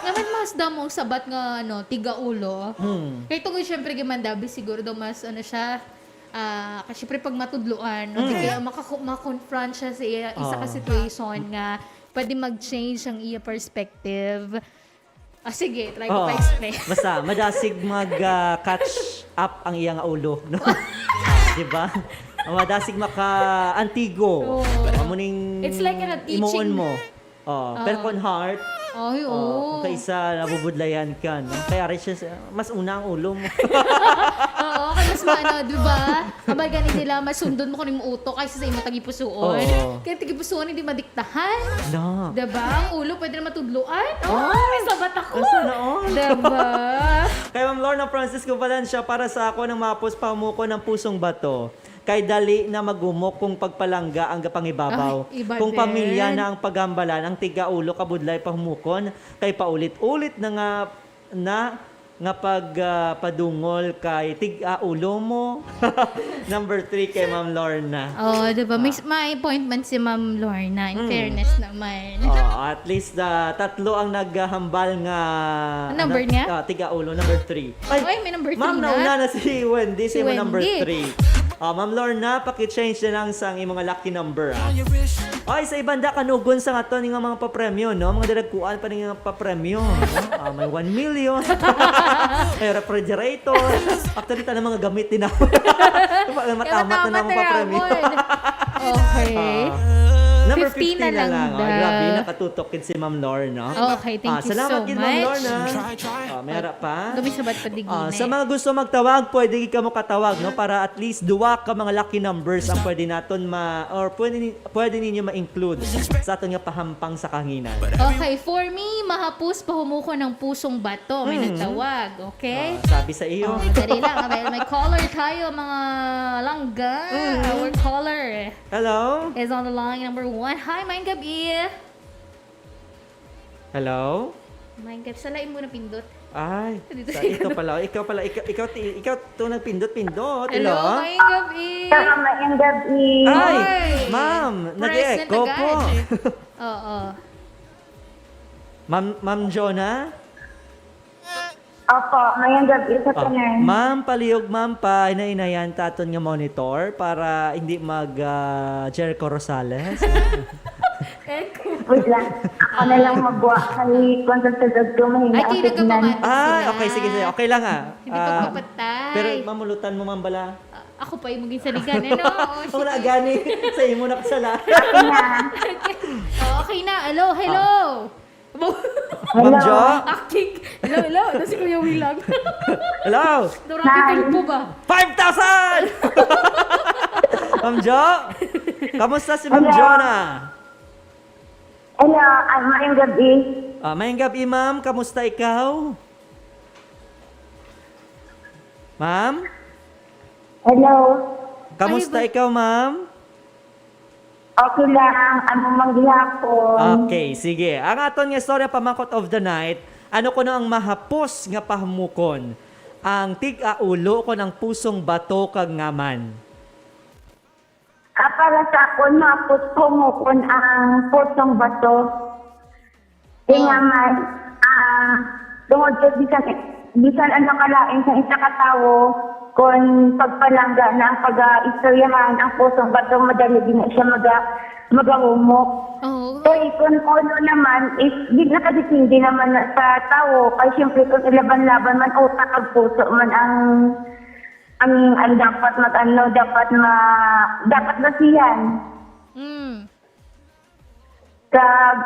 Naman mas damo ang sabat nga, ano, tiga ulo. Hmm. Kay tungod, syempre, kay Mandabi, siguro daw mas, ano siya, ah, kasi syempre pag matudloan, no, di Mm. kaya makaku-, ma-confront siya sa iya, isa ka Ah. situation nga pwede mag-change ang iya perspective. Ah, sige, try ko Oo. pa-explain. Basta, madasig mag, ah, catch up ang iya nga ulo, no? Di ba? Madasig maka-antigo. Oo. Amo ning It's like a teaching. imuon mo. Oh, Oo. pero kung heart, Ay, oh, oo. kung kaisa nabubudlayan ka, no? Kaya rin siya, mas una ang ulo mo. Oo, kaya mas maano, di ba? Kabay gani nila, mas sundon mo kung yung utok kaysa sa imong tagipusuon. Oo. Kaya tagipusuon, hindi madiktahan. No. Di ba? Ang ulo, pwede na matudloan. Oh, Ah. may sabat ako. Asa na, oh? Di ba? Kay Ma'am Lorna Francisco Valencia, para sa ako nang mapos pamuko ng pusong bato. Kay dali na magumok kung pagpalangga ang gapangibabaw. Ay, iba Kung din. pamilya na ang pagambalan, ang tiga-ulo kabudlay pahumukon, kay paulit-ulit na nga, na nga pag, ah, padungol kay tig-a ulo mo. Number three kay Ma'am Lorna. Oh, di ba? May, Ah. may point man si Ma'am Lorna, in Mm. fairness naman. Oh, at least, ah, tatlo ang naghambal nga Number anak, niya? ah, tiga-ulo, number three. Ay, Ay, may number ma'am, three na. nauna na si Wendy, Si si mo number Wendy. three. Ah, Ma'am Lorna, paki-change na lang sang imong lucky number, ah. Ay, sa ibanda, kanugon sa aton nga mga papremyo, no? Mga dalagkuan pa ning papremyo, no? Ah, may one million. May refrigerator. Actually, tanan mga gamit din ako. Matamat na matamat na ang na papremyo. ramon. Okay. Ah, number Fifteen na fifteen na lang lang. Ah, daw. grabe, nakatutok gid si Ma'am Lorna. Okay, thank Ah, you salamat so gid, Ma'am much. Lorna. Ah, may ara pa. Gamisabat pa di Ah, gini. sa mga gusto magtawag, pwede gid kamo katawag, no? Para at least duwa ka mga lucky numbers ang pwede naton ma-, or pwede ni-, pwede ninyo ma-include sa aton nga pahampang sa kahanginan. Okay, for me, mahapos pahumuko ng pusong bato. May Mm. nagtawag, okay? Ah, sabi sa iyo. Oh, dali lang. May, may caller tayo, mga langga. Mm. Our caller Hello? is on the line, number one. Hi, maayong gabi. Hello? Maayong gabi. Sa lain mo napindot. Ay, Dito sa, si ikaw pala. Ikaw pala. Ikaw, ikaw, ti- ikaw to nagpindot-pindot. Hello, Hello? maayong gabi. Sa maayong gabi. Ay, Ay, ma'am, present nag-echo po. agad. Oo. Ma'am, Ma'am Jonah? Opo, maayong gabi sa Oh, tanan. ma'am, palihog, ma'am, pa inainayan taton nga monitor para hindi mag ah, Jericho Rosales. Echo. Wait lang. Ako na lang magwa kay kung sa sulod ko mahina Ay, ang kayo signal. nagkapamati. Ah, Sila. okay, sige, sige. Okay lang ha. Hindi Ah, pagpapatay. Pero mamulutan mo, ma'am, bala. Ako pa yung maging saligan, eh, no? Oo, Kung sige. na gani, sa imo na kasala. Ako na. Oh, okay na. Hello, hello. Ma'am Jo? Acting. Hello, hello. Ito si Kuya Will lang. Hello? Dorothy Tulfo ba? five thousand! Ma'am Jo? Kamusta si Ma'am Hello. Jonah? Hello, ah, maayong gabi. Ah, maayong gabi, ma'am. Kamusta ikaw? Ma'am? Hello. Kamusta Ay, ikaw, ma'am? Okay lang, amo man gihapon. Okay, sige. Ang aton nga istorya pamangkot of the night, ano kuno ang mahapos nga pahumukon? Ang tig-a ulo kon ang pusong bato kag ngaman? Ah, para sa akon, mahapos pahumukon ang pusong bato. Kaya Oh. nga man, ah, tungod sa bisan, bisan ano kalain sa isa ka tawo, kung pagpalangga na ang pag-istoryahan ang pusong bato, madali din na siya maga, magahumok. Oo. Kay kung ano naman, is, di nakadepende naman na sa tawo. Kay siyempre, kung ilaban-laban man, utak ag puso man ang, ang, ang dapat mag-, ano, dapat ma, dapat basihan. Mm. Kag,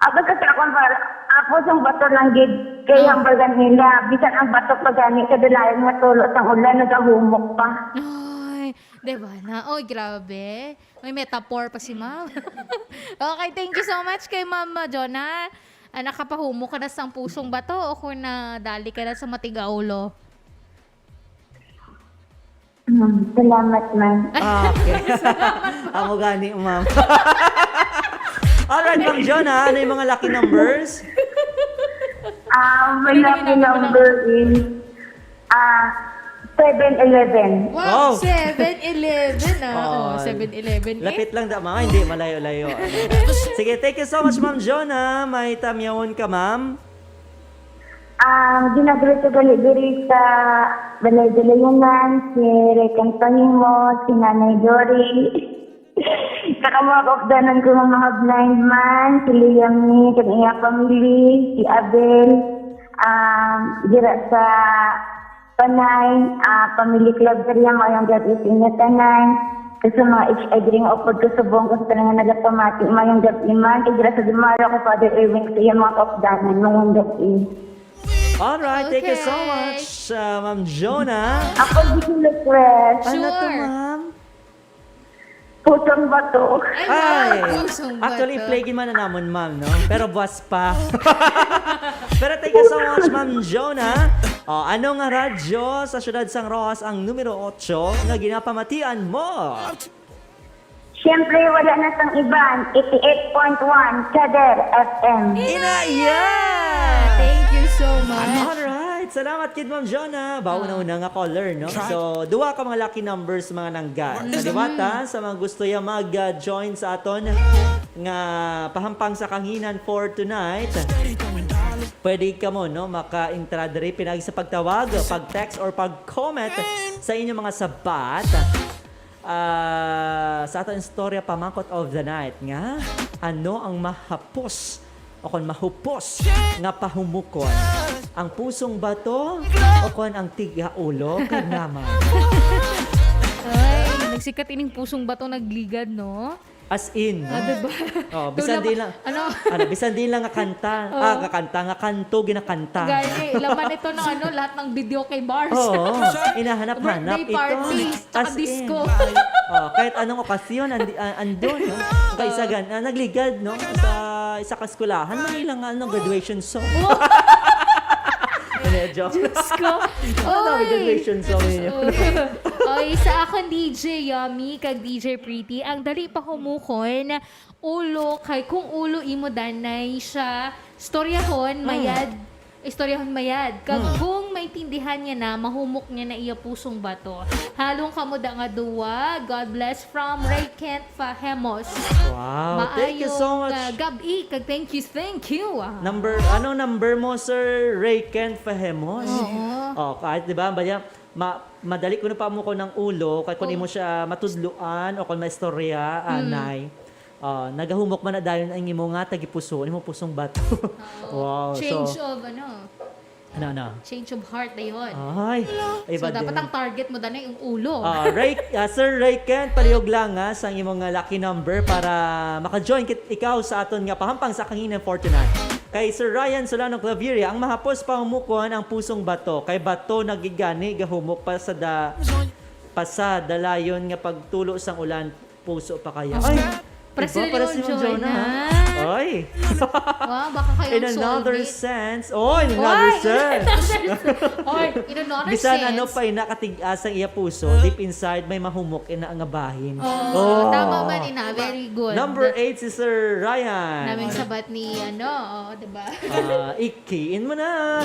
ako sa akon para, ako sang bato lang gid, kay Ah. ang bagan nila, bisan ang bato pa gani, kadalayan nga tulo sang ulan, nagahumok pa. Ay, di ba na? Oy, grabe. May metaphor pa si ma'am. Okay, thank you so much kay Ma'am Jonah. Ah, nakapahumok ka na sang pusong bato o kung nadali ka na sa matig-a ulo? Hmm, salamat, ma'am. Ah, okay. Amo gani, ma'am. Alright, Ma'am Jonah, ano yung mga lucky numbers? Ah, my lucky number is, ah, seven eleven. Wow, Oh. seven eleven ah. Oh, Oh, seven eleven eh. Lapit lang da, mga hindi malayo-layo. Ano. Sige, thank you so much, Ma'am Jonah. May tamyawon ka, ma'am? Ang ginagreto gali diri sa Balay Dalayanan, si Rekan Panimo, si Nanay Dory. Sa mga kaupdanan ko nga mga blind man, si Liam, kag iya family, si Abel, um, dira sa Panay, ah, family Claveria, mayong gabi sa inyo tanan. Kag sa mga H I diri nga upod ko subong ko sa tanan nga nagapamati, mayong gabi man. Kag dira sa Dimalo ko, Father Erwin, sa iyang mga kaupdanan, mayong gabi. Alright, thank you so Okay. much, uh, Ma'am Jonah. Ako, gusto request. Ano to, Sure. Ma'am? Pusong bato. Ay, Ay, wow, pusong actually, bato. play man na namon, ma'am, no? Pero buwas pa. Pero thank you so much, Ma'am Jonah. Oh, ano nga radyo sa siyudad sang Roxas ang numero otso nga ginapamatian mo? Siyempre, wala na sang iban, eighty-eight point one Kader F M. Inaya! Thank you so much. Alright, salamat kid Ma'am Jonah. Ba, una-una nga caller, no? So, duha ka mga lucky numbers, mga nangga. Sa liwata, sa mga gusto ya mag-join sa aton nga pahampang sa kanginan for tonight, pwede kamo, no, maka-intra diri pinagi sa pagtawag, pag-text, or pag-comment sa inyong mga sabat. Ah, sa aton istorya pamangkot of the night nga, ano ang mahapos o kon mahupos nga pahumukon, ang pusong bato o kon ang tig-a ulo kag ngaman? Ay, nagsikat ining pusong bato nagligad, no? As in, no? Ah, diba? Oh, bisan Tulad- di lang, ano? Ano, bisan di lang nga kanta. Oh. Ah, nga kanta, nga kanto, ginakanta. Gani, laman ito ng ano, lahat ng video kay Mars. Oo, hinahanap-hanap Birthday ito. party, tsaka As in. Disco. Oh, kahit anong okasyon, andi, ah, andun. No? Kaisagan, ah, nagligad, no? Sa isa ka eskwelahan, may ilang ano, graduation song. Hindi, joke. Diyos ko. Ano daw, Oy. graduation song ninyo? Oy, sa akon D J Yummy kag D J Pretty, ang dali pa humukon, ulo kay kung ulo imo danay siya, storyahon, Mm. mayad, Istoryahon mayad. Kag Hmm. kung maintindihan niya na, mahumok niya na iya pusong bato. Halong kamo da nga duwa. God bless from Ray Kent Fahemos. Wow, thank you so Maayong, much. ah, gab-i, kag thank you, thank you. Ah. Number, ano number mo, Sir Ray Kent Fahemos? Oo. Oh, kahit, di ba, baya, ma madali ko na pa mo ko ng ulo, kay kung Oh. imo siya matudluan o kung maistorya, anay, ah, nagahumok man na dayon ang imo nga tagipuso, imo pusong bato. Wow, so, Change of, ano, ano, ano? Change of heart na yun. Ay, So, iba dapat din. Ang target mo, dana, yung ulo. Ah, Ray, ah, Sir Ray Kent, palihog lang nga sa imong nga lucky number para maka-join kit ikaw sa aton nga pahampang sa kahanginan for tonight. Kay Sir Ryan Solano Claveria, ang mahapos pahumukon ang pusong bato. Kay bato nagigani gahumok pa sa da, pa sa dalayon nga pagtulo sang ulan, puso pa kaya. Ay, Ay, pareho iba, sila ni pareho Ma'am si Ma'am Jonah. Jonah. Ay. Wow, baka kayo In ang another soulmate. sense. Oh, in another Why? sense. Or, in another Bisan sense. ano pa ina katigas ang iya puso, deep inside may mahumok ina nga bahin. Oh, tama man, ina. Very good. Number eight si Sir Ryan. Naming sabat ni, ano, oh, diba? Ah, ikiin mo na.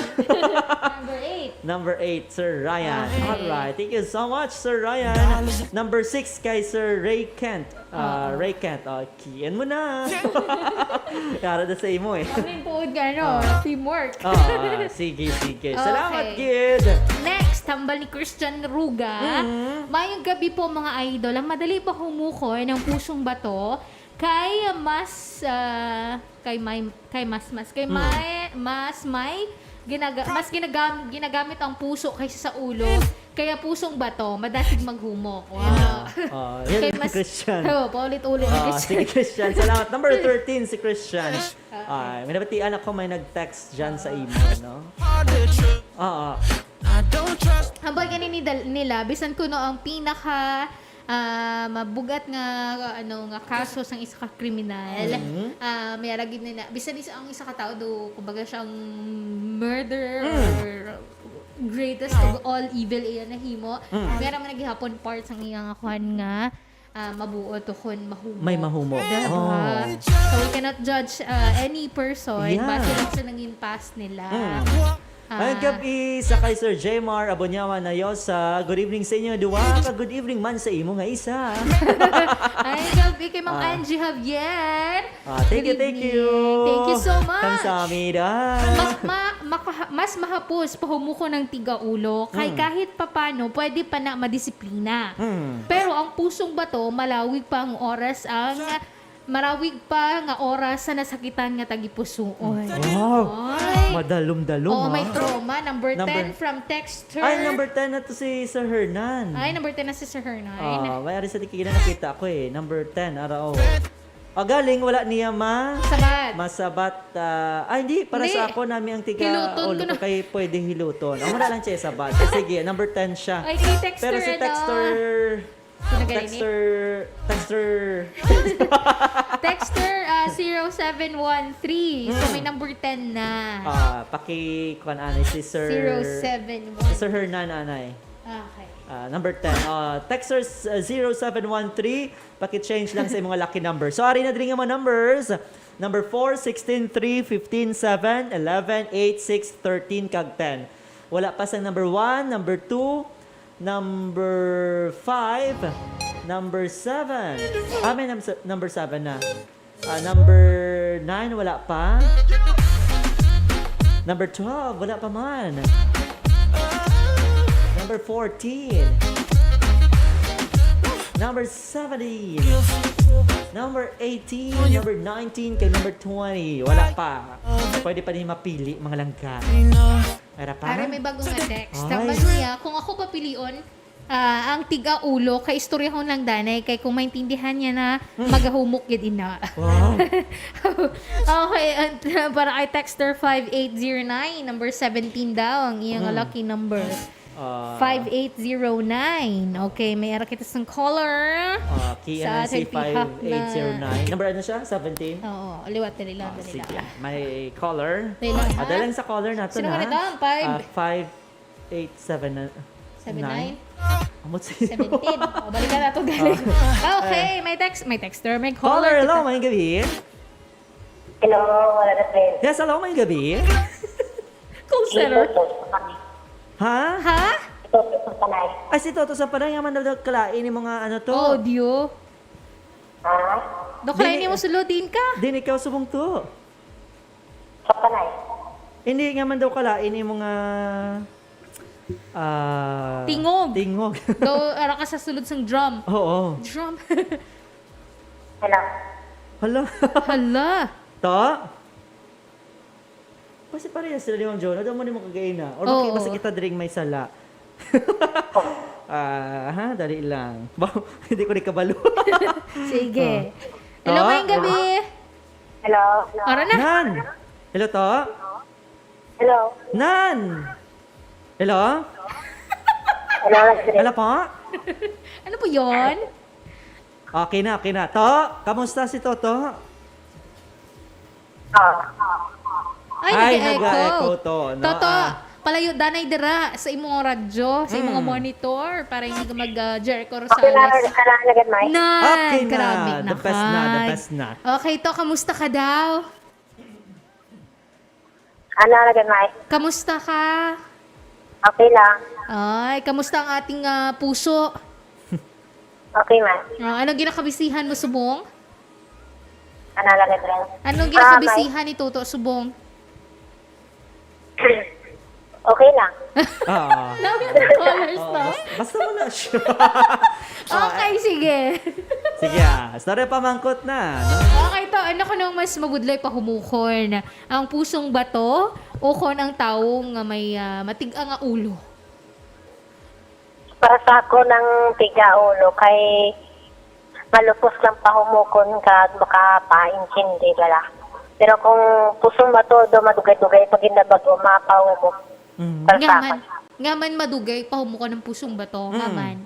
Number eight. Number eight, Sir Ryan. Okay. Alright. Thank you so much, Sir Ryan. Number six kay Sir Ray Kent. Ah, Oo. Ray Kent. Oh, kiin mo na. Yara na sa imo eh. Ang nagtuod nga, ano, Ah. teamwork. Ah, sige, sige. Salamat, Okay. kid. Next, hambal ni Christian Ruga. Mm. Mayong gabi po, mga idol. Ang madali ba humukon ang pusong bato? Kay mas, ah, kay may, kay mas, mas, kay Mm. may, mas may ginaga, mas ginagam, ginagamit ang puso kaysa sa ulo. Kaya pusong bato, madasig maghumok. Wow. Ah, yan, Kay mas, Christian. Oh, paulit-ulit. Ah, sige, Christian. Salamat. Number thirteen, si Christian. Okay. Ay, may nabatian ako may nag-text dyan sa imo, no? Oo. Hambal gani ni dal- nila, bisan kuno ang pinaka, ah, mabugat nga, ano, nga kaso sang isa ka kriminal, Mhm. ah, may aragid na, bisan isa, ang isa ka tao do, kumbaga, siyang murderer Mm. or greatest of all evil iya nahimo, Mm. may ara man na gihapon part sang iya nga kuan nga, ah, mabuot o kun mahumok. May mahumok. Diba? Oh. So, we cannot judge, ah, any person Yeah. base lang sa nangin past nila. Mm. Ah. Ay, gabi sa kay Sir Jmar Abonyawa Nayosa. Good evening sa inyo, duwa. Ka good evening man sa imo nga isa. Ay, gabi kay Ma'am Ah. Angie Javier. Ah, thank you, Good thank you. evening. Thank you so much. Kamsahamnida. Ma- ma- maka- mas mahapos pahumukon ang tigaulo kay Hmm. kahit papano pwede pa na madisiplina. Hmm. Pero ang pusong bato, malawig pa ang oras ang marawig pa nga oras sa nasakitan nga tagipusoon. Wow. Ay. Madalom-dalom, Oo, may ha? trauma. Number, Number- ten from texter. Ay, number ten na to si Sir Hernan. Ay, number ten na si Sir Hernan. Ah, may ari sa di kikita nakita ko eh. Number ten, ara, oh. Ah, galing, wala niya ma... Sabat. Masabat. Ah, ah, hindi, para Hindi. sa ako, nami ang tiga Hiluton ulo ko na. Ko kay pwede hiluton. Ang wala lang siya sabat. Eh, sige, number ten siya. Ay, kay texter, Pero si ano? texter... Sino galing ni? Texter... Texter... Texter, ah, zero seven one three. So, Hmm. may number ten na. Ah, paki... Kuan, anay, si Sir... Zero seven one. Si Sir Hernan, anay. Okay. Ah, number ten. Ah, texters, ah, zero seven one three, paki-change lang sa imong lucky number. So, ari na diri nga mga numbers. Number four, sixteen, three, fifteen, seven, eleven, eight, six, thirteen, kag ten. Wala pa sa number one, number two, number five, number seven. Ah, may num- number seven na. Ah, number nine, wala pa. Number twelve, wala pa man. Number fourteen. Number seventeen. Number eighteen, number nineteen, kay number twenty. Wala pa. Pwede pa din mapili, mga langga. Meron pa? Pare, may bagong nga text. Ay. Tambal niya, kung ako papilion, ah, ang tiga ulo, kay istoryahon lang danay, kay kung maintindihan niya na, Hmm. magahumok gid ina. Wow. Okay, and, para kay texter five eight zero nine, number seventeen daw ang iyang Hmm. lucky number. Ah, Five eight zero nine. Okay, may ara kita sang caller. Ah, key Sa N N C ating pihak na five eight zero nine. Number ano siya? Seventeen? Oo, liwat, dali lang, Ah, dali sige. lang. May caller. Dali lang, Ah, ha? dali lang sa caller natin, Sino ha? nga nito? Five? Ah, five eight seven na. Seven nine? Amo si- Seventeen. O, balikan nato, galing. Ah. Okay, may text, may texter, may Caller, caller. hello, kita. may gabi. Hello, wala na, friend. Yes, hello, may gabi. Call center. Ito, ito, sa panay. Ha? Ha? Ito, ito, sa panay. Ay, si Toto sa panay, nga man daw kalain mo nga ano to. Audio. Ha? Do kalain mo sulod, din ka? Din ikaw subong to. Sa panay. Hindi nga man daw kalain mo nga, ah, Tingog. Tingog. Daw, ara ka sa sulod sang drum. Oo. Drum. Hello. Hala. Hala. Ta? Basi pareha sila ni Ma'am Jonah. Daw mo ni mo kagaina. Or baki-, Oo. Basta kita dring may sala. Ah, ha? Dali lang. Ba, hindi ko ni kabalo. Sige. Oh. Hello, Ah, maayong gabi. Hello. Ara na. Nan! Hello, to? Hello. Nan! Hello? Hello, Hello po? Ano po yon? Okay na, okay na. To, kamusta si Toto? Ah. Ay, Ay, nag-echo. Nag-echo to, no? Toto, Ah. palayo danay dira sa imong radyo, sa imong Mm. monitor, para hindi ka mag, ah, Jericho Okay na, Rosales. Kailangan agad, Mike. Nan, Okay na. Grabe na. The best na, the Hi. Best na. Okay, to, kamusta ka daw? Ano, lagyan, Mai? Kamusta ka? Okay lang. Ay, kamusta ang ating, ah, puso? Okay, Mai. Ah, anong ginakabisihan mo subong? Ano, lagyan, Mai? Anong Ah, ginakabisihan ni Toto subong? Okay lang. Oo. Dami ng callers, Oo, no? bas-, basta mo na siya. Okay, sige. Sige, ah. Story pamangkot na, no? Okay to. Ano ko nang mas mabudlay pahumukon? Ang pusong bato o kon ang tawo nga may, ah, matig-a nga ulo? Para sa ako, ang tiga ulo kay malupos lang pahumukon kag makapaintindi bala. Pero kung pusong bato, do madugay-dugay pag ginabag-o, mapahumok. Mm. Para sa Nga man, ako. Nga man madugay pahumukon ang pusong bato, nga Mm. man.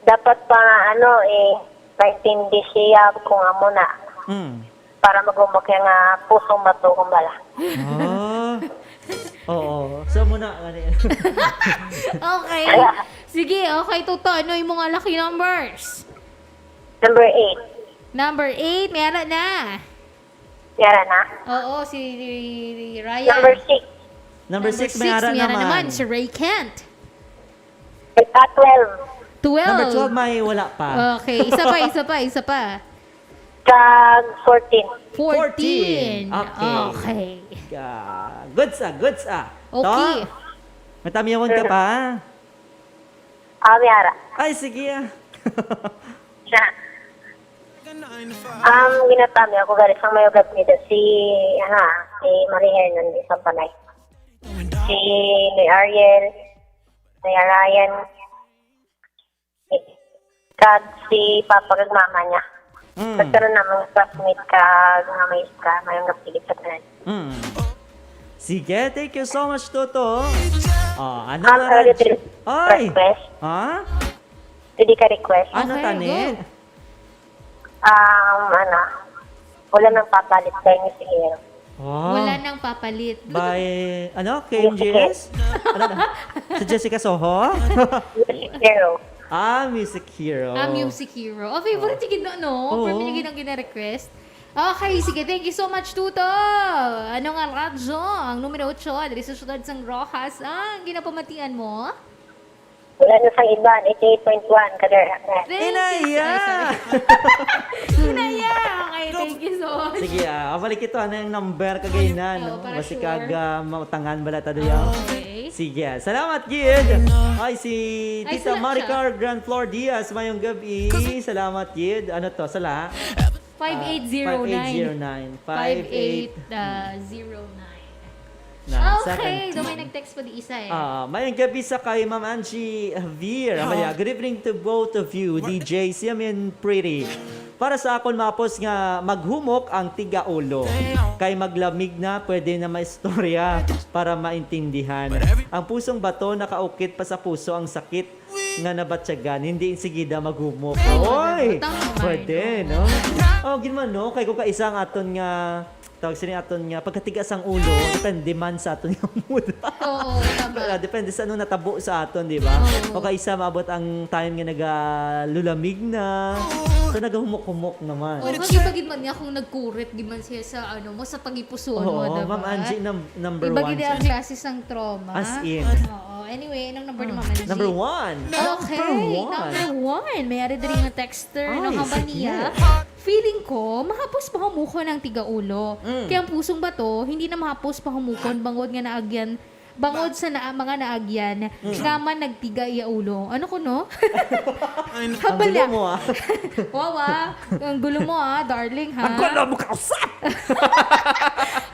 Dapat pa, ano, eh, maintindi siya kung amo na. Mm. Para magumok siya nga pusong bato, kumbala. Ah. Oo. So, muna, ano yan? Okay. Sige, okay, Toto. Ano yung mga lucky numbers? Number eight. Number eight, may ara na. May ara na? Oo, si Ryan. Number six. Number six, may ara naman. May ara naman, si Ray Kent. Ika twelve. Twelve. Number twelve, may wala pa. Okay, isa pa, isa pa, isa pa. Kag fourteen. Fourteen. Fourteen. Okay. Okay. Ah, goods ah, goods ah. Okay. To, may tamyawon ka pa? Ah, may ara. Ay, sige ah. Siya. Ang ginatamyo ako, guys, ang may ugap nito, si, ha, si Marie Hernandez, ang panay. Si Ariel, si Ryan, kag si Papa kag Mama niya. Mm. Nagkaroon naman classmate kag nga may iska, may ugap sa tanan. Mm. Sige, thank you so much, Toto. Oh, ano Ah, nga pwede radyo? Din Ay! request? Ha? Pwede ka request? Ano, Okay, tani? Go. Um, ano, wala nang papalit by Music Hero. Oh. Wala nang papalit. By, ano, K M G S? Music Hero. Ano na? Si Jessica Soho? Music Hero. Ah, Music Hero. Ah, Music Hero. Oh, favorite Oh. Yung gina-, no? Oo. Permi yung gina-, gina-request. Okay, sige. Thank you so much, Tuto. Ano nga radyo? Ang numero otso, diri sa siyudad sang Roxas. Ah, ang ginapamatian mo? Wala na sang iba, eighty-eight point one, Kadar. Thank you. Inaya! Ay, sorry. Inaya! Okay, thank you so much. Sige, ah, balik ito, ano yung number kagay na, Oo, no? Para Basi sure. Kag, ah, mautangan bala ta doon. Okay. Sige, ah, salamat, Gid. Ay, si Ay, Tita sala-, Maricar siya. Grand Flor Diaz, mayong gabi. Salamat, Gid. Ano to, sala? Five eight zero nine. Ah, five eight zero nine. Five eight, ah, zero nine. Na, Okay, seventeen. Do may nag-text pa di isa eh. Ah, mayong gabi sa kay Ma'am Angie Javier. Amaya, good evening to both of you, D J Siam and Pretty. Para sa akon, mapos nga maghumok ang tiga ulo. Kay maglamig na, pwede na maistorya para maintindihan. Ang pusong bato, nakaukit pa sa puso ang sakit nga nabatyagan, hindi insigida maghumok. Ay, Oy! Tama, pwede, no? Oh, gid man, no? Kay kung kaisa ang aton nga, tawag sini aton nga, pagkatigas ang ulo, depende man sa aton nga mood. Oo, tama. Ah, depende sa anong natabo sa aton, di ba? Oo. O kaisa, maabot ang time nga nagalulamig na. Pero nagahumok-humok naman. Oh, kasi bagid man niya kung nagkurit gid man siya sa, ano mo, sa tagipuson mo, Oo, diba? Ma'am Angie, num-, number Iba one gid ang siya. Klase sang trauma. As in. Oo. Anyway, anong number ni Ma'am Angie? Number one. Okay, Number one. Number one. May ari diri nga texter, Ay, no, haba sige. Niya. Feeling ko, mahapos pahumukon ang tigaulo. Mm. Kay ang pusong bato, hindi na mahapos pahumukon bangod nga naagyan Bangod sa naa-, mga naagyan, Mm. nga man nagtiga iya ulo. Ano ko, no? Ang Habala. Gulo mo, ah. Wow, ah. Ang gulo mo, ah, darling, ha? Ang gulo mo, kausap!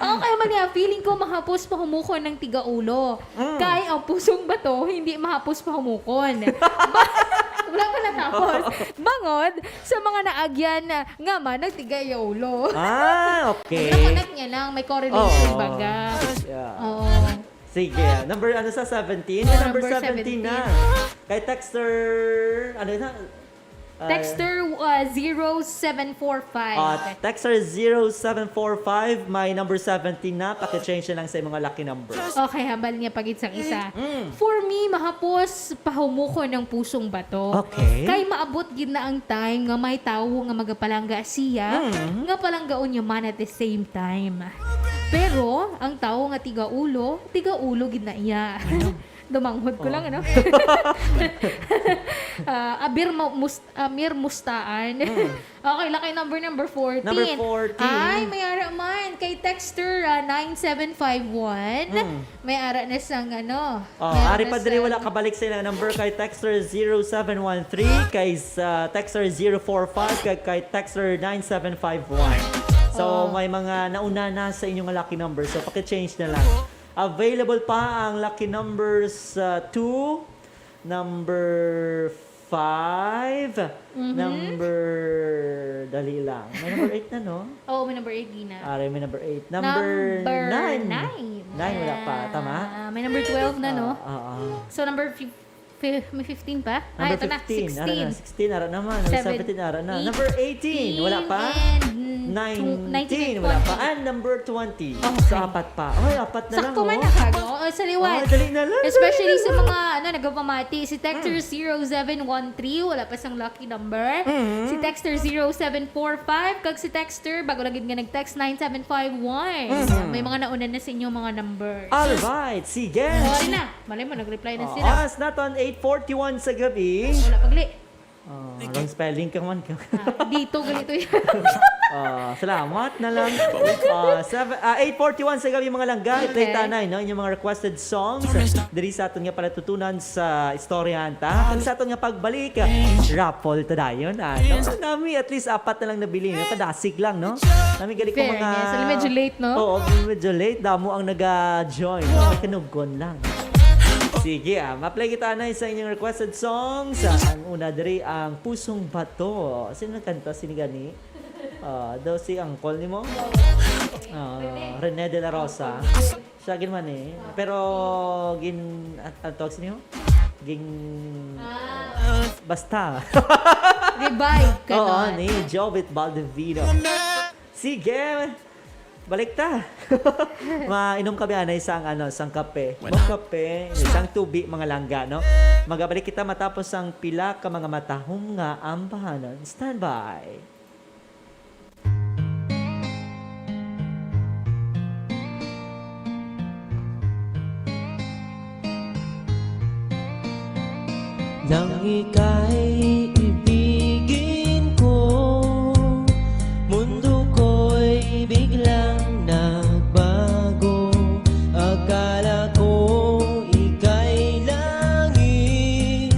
Okay man nga, feeling ko mahapos pahumukon ng tiga ulo. Mm. Kay ang pusong bato, hindi mahapos pahumukon. Ba-, wala pa natapos. Bangod sa mga naagyan nga man, nagtiga iya ulo. Ah, okay. Wala, connect niya lang. May correlation Oo. Baga. Yeah. Oo. Sige, number, ano sa seventeen? Oh, Number number seventeen na. Seventeen. Kay texter, ano na? Ah, Texter, uh, zero seven four five. Ah, texter zero seven four five, may number seventeen na. Paki-change na lang sa imong lucky number. Okay, hambal niya pagid sang isa. Mm. For me, mahapos pahumukon ang pusong bato. Okay. Kay maabot gid na ang time nga may tawo nga magapalangga siya, Mm. nga palanggaon niya man at the same time. Pero ang tawo nga tiga ulo, tiga ulo gid na iya. Ano? Dumanghod ko Oh. lang, ano? Ah, abir mo-, mus-, amir mustaan. Mm. Okay, lucky number, number fourteen. Number fourteen. Ay, may ara man. Kay texter, ah, nine seven five one. Mm. May ara na sang, ano, Oh, may ara ari na pa diri, sang wala kabalik sa ilang number kay texter zero seven one three, kay sa texter zero four five, kay, kay texter nine seven five one. So, Oh. may mga nauna na sa inyong lucky number. So, paki-change na lang. Available pa ang lucky numbers, uh, two, number five, Mhm. number, dali lang. May number eight na, no? Oo, may number eight, Gina. Aray, may number eight. Number Number nine. nine. Nine, wala pa. Tama? Ah, may number twelve na, no? Ah, ah, ah. So, number fif-, fif-, may fifteen pa? Ah, Number ito na, fifteen, ara na. sixteen. Sixteen, ara naman. Number Seven-, seventeen, ara na. Number eighteen, wala pa. And Nineteen, nineteen and wala pa. twenty. And number twenty. Okay. So, apat pa. Ay, apat na lang, Sakto man oh. Na, Kago. O, sa liwat. Oh, dali na lang, Especially dali na sa lang. Mga, ano, nagapamati. Si texter Mm. zero seven one three, wala pa sang lucky number. Mm. Si texter zero seven four five, kag si texter, bago lagi nga nag-text, nine seven five one. Mm. May mga nauna na sa inyong mga numbers. Alright, sige. Sorry na. Malay mo, nag-reply na Oh, sila. Oras naton, eight forty-one sa gabi. Wala pagli. Oh, wrong spelling ka man. Ah, dito, ganito yan. Ah, salamat na lang. Ah, seven, ah, eight forty-one sa gabi, mga langga. I-play Okay. tanay, no? Inyong mga requested songs. Diri sa aton nga palatutunan sa istoryahan ta. Kag sa aton nga pagbalik, raffle ta dayon, ah, no? Nami, at least apat na lang nabili, no? Kadasig lang, no? Nami gali ko mga Fairness. Alam, medyo late, no? Oo, medyo late. Damo ang naga-join, no? May kanugkon lang. Sige, ah, ma-play kita na sa inyong requested songs. Ah, ang una diri, ang Pusong Bato. Sino nagkanta? Sino gani? Ah, daw si Uncle nimo? Ah, Rene de la Rosa. Siya gid man eh. Pero gin-, an-, ang tawag sa inyo? Ging-, Ah. Basta. Revive ka Oo, nun. Ni Jovit Baldivino. Sige. Balik ta. Mainom kami, anay, sang, ano, sang kape. Wala. Mag kape, isang tubi, mga langga, no? Magabalik kita matapos ang pila ka mga matahom nga ambahanon. Standby. Nang ika'y ibigin ko, mundo ko'y biglang nagbago. Akala ko ika'y langit,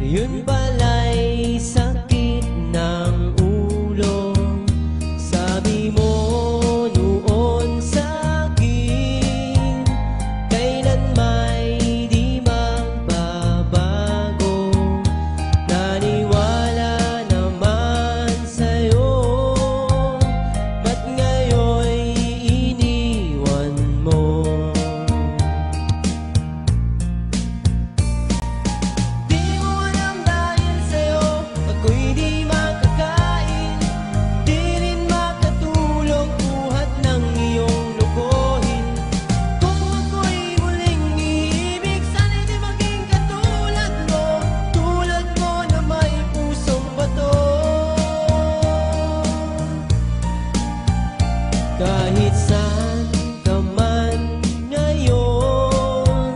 yun pala'y sakit ng ulo. Sabi mo noon sa akin, kailan may di magbabago. Nani Kahit saan ka man ngayon,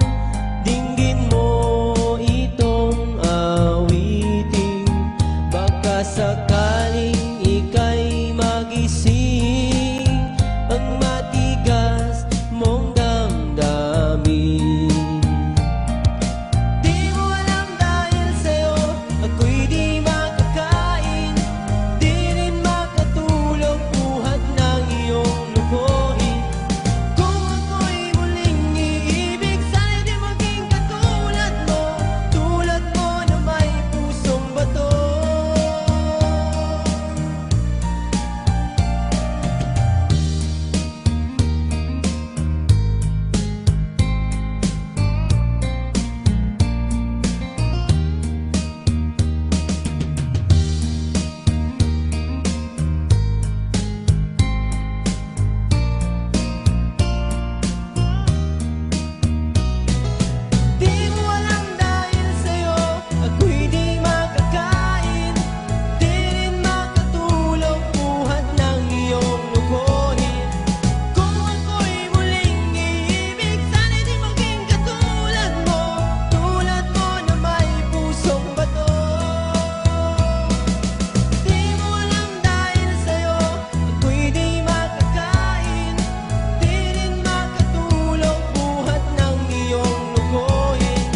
dinggin mo itong awiting. Baka sakaling ika'y magising ang matigas mong damdamin. Di mo alam dahil sa'yo, ako'y di makakain, di rin makatulog, buhat ng iyong lokohin. Kung ako'y muling iibig, sana'y di maging katulad mo, tulad mo na may pusong bato. Di mo alam dahil sa'yo, ako'y di makakain, di rin makatulog, buhat ng iyong lokohin. Kung ako'y muling iibig, sana'y di maging katulad mo, tulad mo na may pusong bato. Di mo alam dahil sa'yo, ako'y di makakain, di rin makatulog, buhat ng iyong lokohin.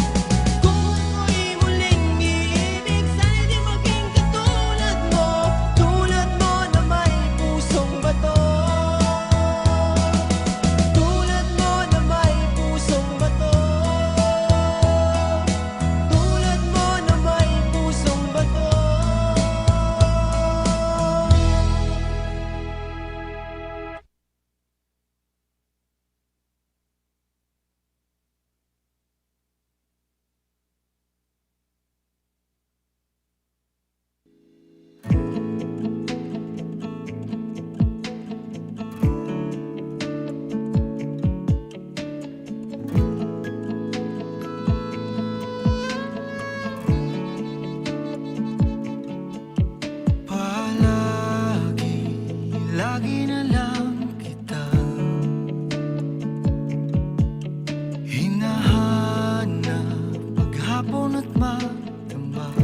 Kung ako'y muling iibig, sana'y di maging katulad mo, tulad mo na may pusong bato. Tulad mo na may pusong bato. Tulad mo na may pusong bato. Palagi, lagi na lang kita hinahanap, paghapon at magdamag.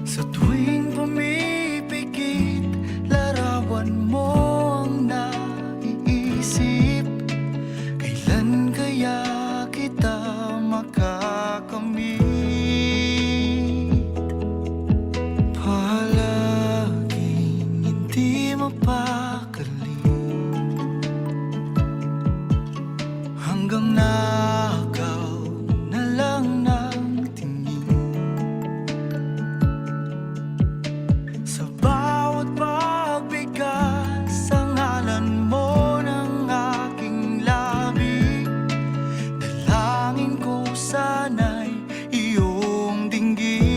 Sa tuwing pumipikit, larawan mo ang naiisip. Kailan kaya kita makakamit? Palaging hindi mapakali, hanggang nakaw na lang ng tingin. Sa bawat pagbigkas, ang ngalan mo ng aking labi. Dalangin ko sana'y iyong dinggin.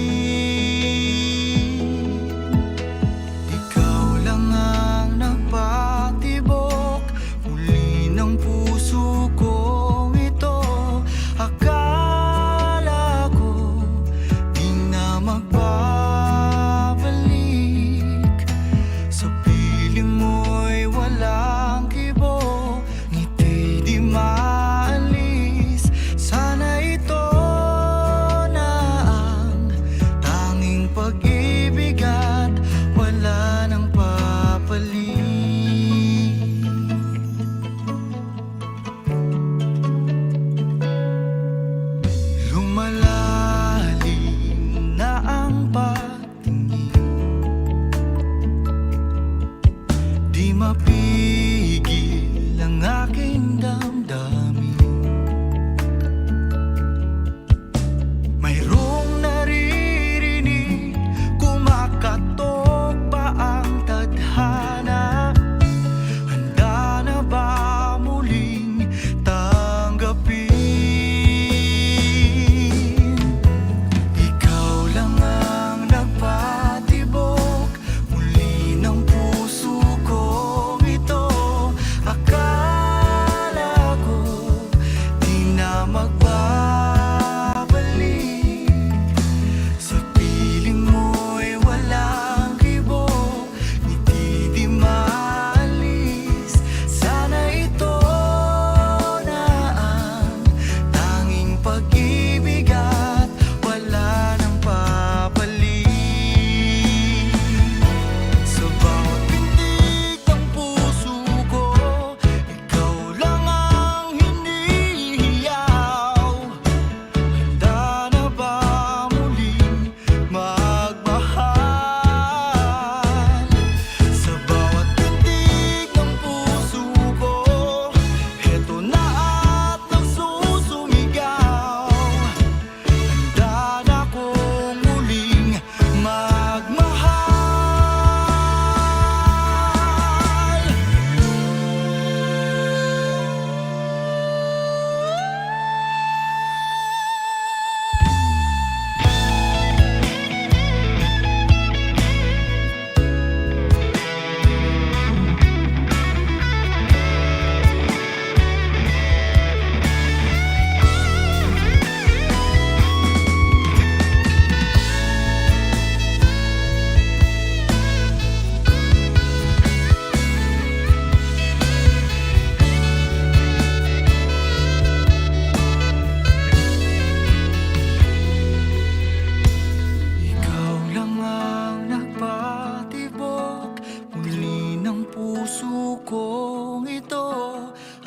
Ikaw lang ang nagpatibok muli ng puso kong ito. Akala ko di na magbabalik. Sa piling mo'y walang kibo, ngiti di maalis. Sana ito na ang tanging pag-ibig at wala nang papalit. Lumalalim na ang pagtingin. Di mapigil ang aking damdamin. Mayroong naririnig, kumakatok pa ang tadhana. Handa na ba muling tanggapin? Ikaw lang ang nagpatibok muli ng puso kong ito. Akala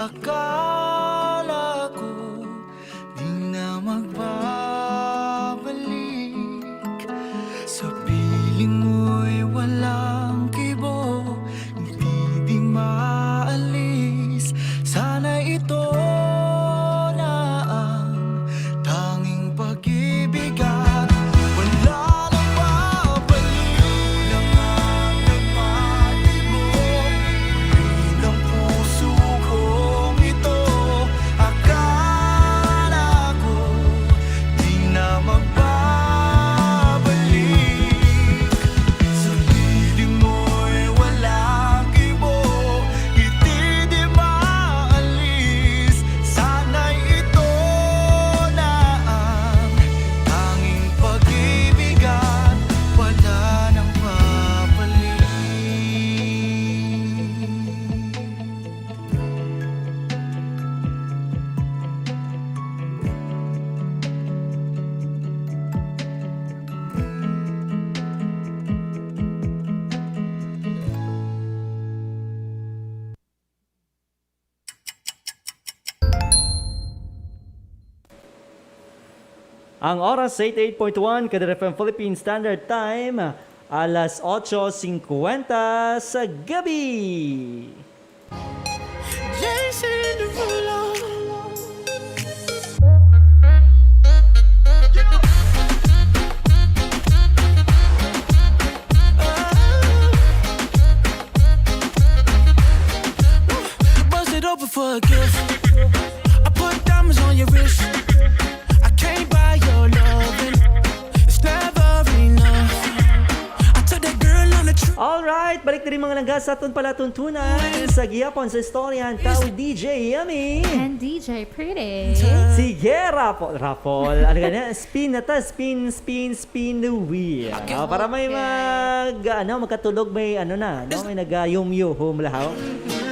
Akala ko di na magbabalik. Sa piling mo'y walang kibo, hindi di maalis. Sana ito na ang tanging pag-ibig at wala nang babalik. Lang ang nagmatibo, ng puso kong ito. Akala ko di na magbabalik. Sa piling mo'y walang kibo, ngiti di maalis. Sana'y ito na ang tanging pag-ibig at wala nang babalik. Ang oras, eighty-eight point one Kadar F M Philippine Standard Time, alas otso singkwenta sa gabi. Jason Derulo. Bust it open for a gift. I put diamonds on your wrist. I can't buy your loving. It's never enough. I took that girl on a trip. Alright, balik diri mga langga sa aton palatuntunan sa gihapon sa istorya ta with D J Yummy. And D J Pretty. Sige, Raffle. Raffle. Ano ka na? Spin na ta. Spin, spin, spin the wheel. Ah, para may Okay. mag, ano, magkatulog, may ano na, no? May nagayumyuhom lahaw.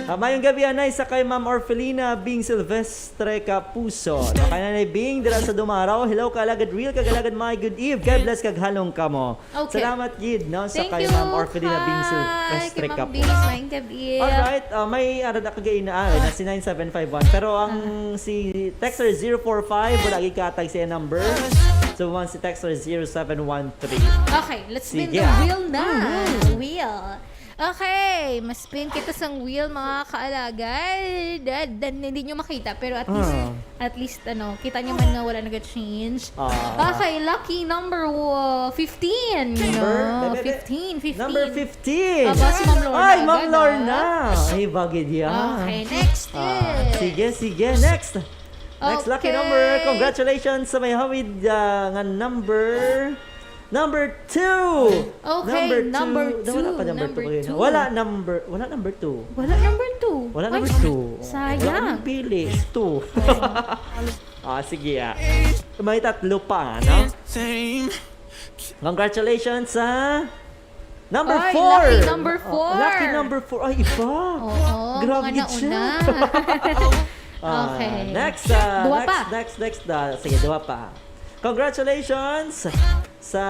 Ah, mayong gabi, anay, sa kay Ma'am Orfelina Bing Silvestre Capuso. No? Kay Nanay Bing, dira sa Dumaraw. Hello, Kalagad Real, Kagalagad May, good eve. God bless, kag halong kamo. Okay. Salamat gid, no, sa Thank kay you. Ma'am Orfelina Bing Hi, Silvestre kay Ma'am Capuso. Bing, maayong gabi. Alright, ah, may ara na kagaina, ah, na si nine seven five one. Pero ang Ah. si texter zero four five, wala gid katag siya number. So, man si texter zero seven one three. Okay, let's spin Sige, the ah. wheel na. Mm-hmm. Wheel. Okay, mas spin kita sang wheel, mga kaalagad. Da-, da-, hindi nyo makita, pero at least, Ah. at least, ano, kita nyo man nga wala nag-change. Ah. Okay, lucky number, uh, fifteen. Number, No, bebe, be. fifteen, fifteen. Number fifteen. Aba, si Ma'am Lorna Ay, Ma'am agad, Lorna. ah. Ay, bagay diya. Okay, next Ah, is. sige, sige. Next. Next lucky Okay. number. Congratulations sa may hawid, ah, nga number. Number two. Okay, Number number two. Nawala pa number Number two. two. Wala number, wala number two. Wala number two. Wala Ay, number two. sayang. Wala namang pili. Two. Ah, sige, ah. May tatlo pa, no? Same. Congratulations sa number Ay, four. lucky number Oh, four. lucky number four. Ay, iba. Oo, Grabe mga gid siya. nauna. Ah, Okay. next, ah, Duwa next, pa. next, next, ah, sige, duwa pa. Congratulations sa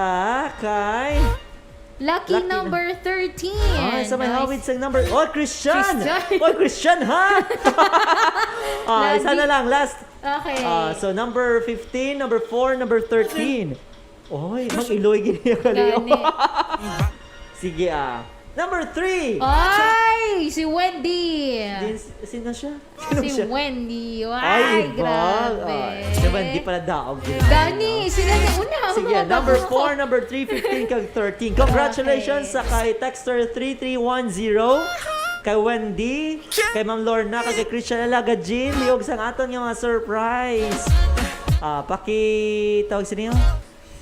kay Lucky Lucky na- number thirteen. Ay, sa may Nice. hawid sa number. Oh, Christian! Christian. Oh, Christian, ha? Ah, isa Lagi. na lang, last. Okay. Ah, so, number fifteen, number four, number thirteen. Oy, mag-iloy gid niya kaliyo. Gani. Sige, ah. Number three. Ay, si Wendy. Din, sino siya? Sino Si siya? Wendy. Ay, Ay, iba. grabe. Ah, si Wendy pala daog din. Gani, sila na una. Sige, Mga number bago. four, number three, fifteen, kag thirteen. Congratulations Okay. sa kay texter three three one zero, kay Wendy, kay Ma'am Lorna, kag kay Christian Alaga Jean, liog sang aton nga mga surprise. Ah, paki-, tawag sa niyo?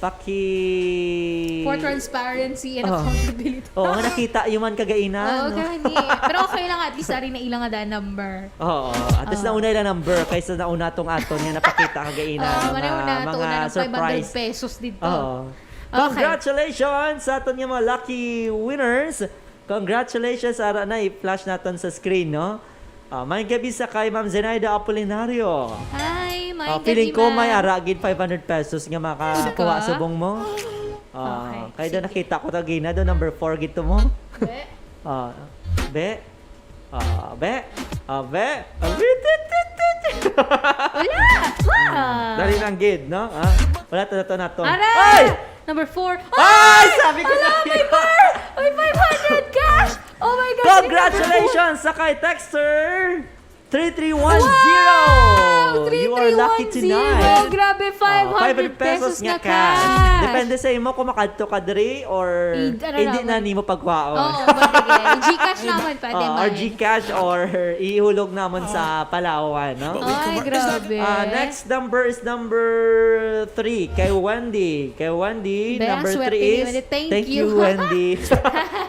Paki- For transparency and Oh. accountability. Oo, nga nakita yung man kagaina, Oo, no? gani. Pero okay lang, at least ari na ila nga da number. Oo, at least Ah. nauna ila number kaysa nauna tong aton nga napakita kagaina Oo, nga mareho na, mga, ito mga na ng surprise. five hundred pesos dito. Oo. Okay. Congratulations sa aton nga mga lucky winners. Congratulations, ara na, i-flash naton sa screen, no? Ah, may gabi sa kay Ma'am Zenaida Apolinario. Hi, may Ah, feeling gabi, ko may ma'am. ara gid five hundred pesos nga makakuha Talaga? subong mo. Ah, Okay, kaya doon sige. nakita ko to gina, doon number four gid to mo. Be? Ah, be? Ah, be. Ah, be. Ah, be. Tit, tit, tit. Wala! Wow! Dali lang gid, no? Ah, wala to, to, na to. Ara! Ay! Number four. Ay! Sabi ko Ala, na may yun. Bar! May five hundred cash! Oh my God! Congratulations sa kay texter three three one zero! Wow! You are lucky three three one zero. tonight. Grabe, Ah, five hundred pesos nga cash. Depende sa imo kung makadto ka diri or Id-, ano hindi naman. na nimo pagwaon. Oo, oh, pwede. Gcash naman, pwede Ah, man. or Gcash or ihulog namon sa Palawan, no? Ay, grabe. Ah, next number is number three, kay Wendy. Kay Wendy, Be, ang number swerte three ni is Wendy. Thank Thank you. You, Wendy.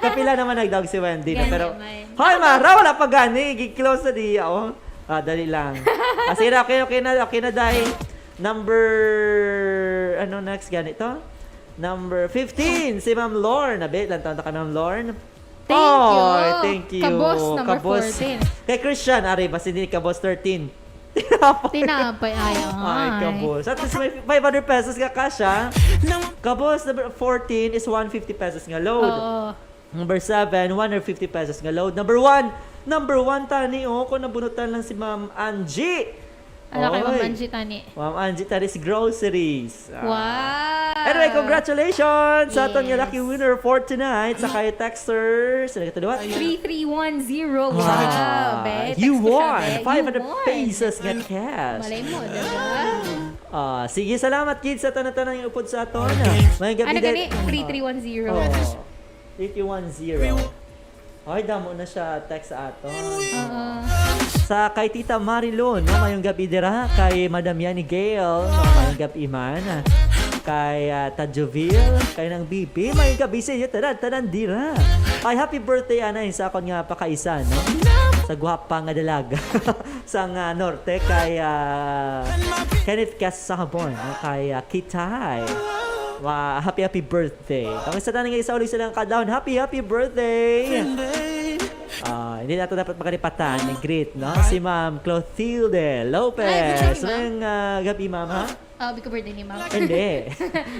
Kapila naman nagdaog si Wendy, no? Gani, Pero, may. Hoy, Mara, wala pa gani. Gi-close na diya, oh. Ah, dali lang. Ah, sige na, okay, okay na, okay na, day. Number, ano next gani to? Number fifteen, si Ma'am Lorne. Abi, lang taon na ka, Ma'am Lorne. Thank you. Oy, thank you. Kabos number Kabos. fourteen. Kay Christian, ari, basta hindi kabos thirteen. Tinapay, ay, Ay, ay. kabos. At least may five hundred pesos ka cash, ha? Kabos number fourteen is one fifty pesos nga load. Oo. Number seven, one hundred fifty pesos nga load. Number one, number one tani, oh, kung nabunutan lang si Ma'am Angie. Ala kay Ma'am Oy. Angie tani. Ma'am Angie Tari's Groceries. Ah. Wow! Anyway, congratulations sa aton nga Yes. lucky winner for tonight. Sa kay texters, sila katuluan. Three three one zero. Ah, Wow, be. you Text ko siya, won be. You five hundred won. pesos nga cash. Malay mo, diba? Ah, sige, salamat, kids, sa tanan-tanan nga upod sa aton. May gabi Ano din. gani? Three three one zero. Oh, three three one zero. Ay, damo na siya text sa aton. Oo. Sa kay Tita Marilyn, no, mayong gabi dira. Kay Madam Yani Gail, no, mayong gabi man. Kay ah, Tadjoville, kay Nang Bibi, mayong gabi sa inyo, tanan, tanan dira. Ay, happy birthday, anay, sa akon nga pakaisa, no? Sa gwapa nga dalaga. Sa nga norte, kay ah, Kenneth Casabon, no? Kay ah, Kitay. Wa, happy, happy birthday. Kami sa tanan nga isa ulit silang kadlaw. Happy, happy birthday! Ah, hindi nato dapat makalipatan ni greet, no? Si Ma'am Clotilde Lopez. Ay, good morning, ma'am. Mayong ah, gabi, ma'am, ha? Oh, big birthday ni ma'am. Hindi.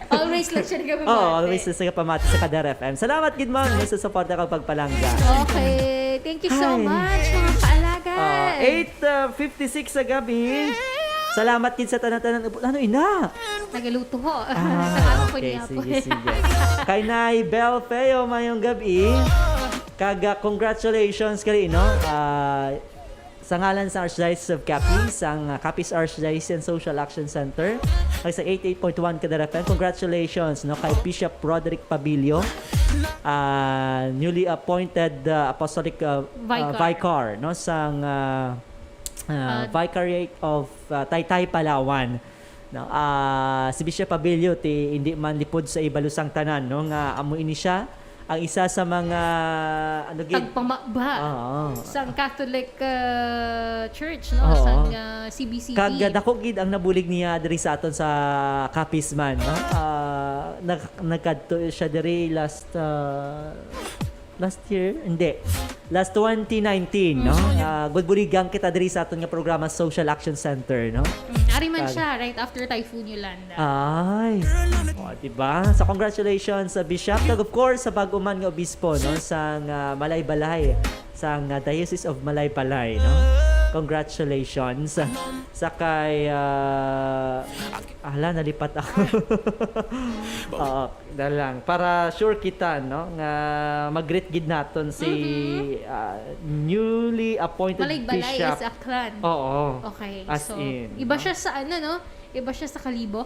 Always lang siya nagpapamati. Oo, always sa pamati sa Kadar F M. Salamat gid, ma'am, sa suporta kag pagpalangga. Okay. Thank you so Hi. much, mga kaalagad. Ah, eight fifty-six sa gabi. Salamat gid sa tanan-tanan. Ano, ina? Nagaluto ho. Ah, Sa araw ko okay, niya po. sige, sige. Kay Nay Bel Feo, mayong gabi. Kag ah, congratulations kali, no? Ah, sa ngalan sa Archdiocese of Capiz, ang ah, Capiz Archdiocesan Social Action Center, kag sa eighty-eight point one Kadar F M, congratulations, no, kay Bishop Roderick Pabilio, ah, newly appointed ah, apostolic ah, ah, Vicar. vicar, no, sang ah, ah, Ah. Vicariate of ah, Taytay, Palawan. No, ah, si Bishop Pabilio ti hindi man lipod sa ibalusang tanan, no, nga amo ini siya ang isa sa mga, ano gid? Tagpamaba. Oo. Sa Catholic uh, Church, no? Oo. Sa uh, C B C P. Kag dako gid ang nabulig niya diri sa aton sa Capiz man, no? Ah, nag nagkadto siya diri last ah, last year, hindi. Last twenty nineteen, no? Ah, gudbuligan kita diri sa aton nga programa, Social Action Center, no? Mm, ari man Kag- siya, right after Typhoon Yolanda. Ay. O, diba? So, congratulations sa Bishop. Kag, of course, sa bago man nga obispo, no? Sa nga Malaybalay. Sa nga Diocese of Malaybalay, no? Congratulations. Sa kay, ah, ala, nalipat ako. Oo, na lang. Para sure kita, no? Nga mag-greet gid naton si, ah, newly appointed Malaybalay Bishop. Is a clan. Oo. Okay. As So, in, iba no? Siya sa ano, no? Iba siya sa Kalibo.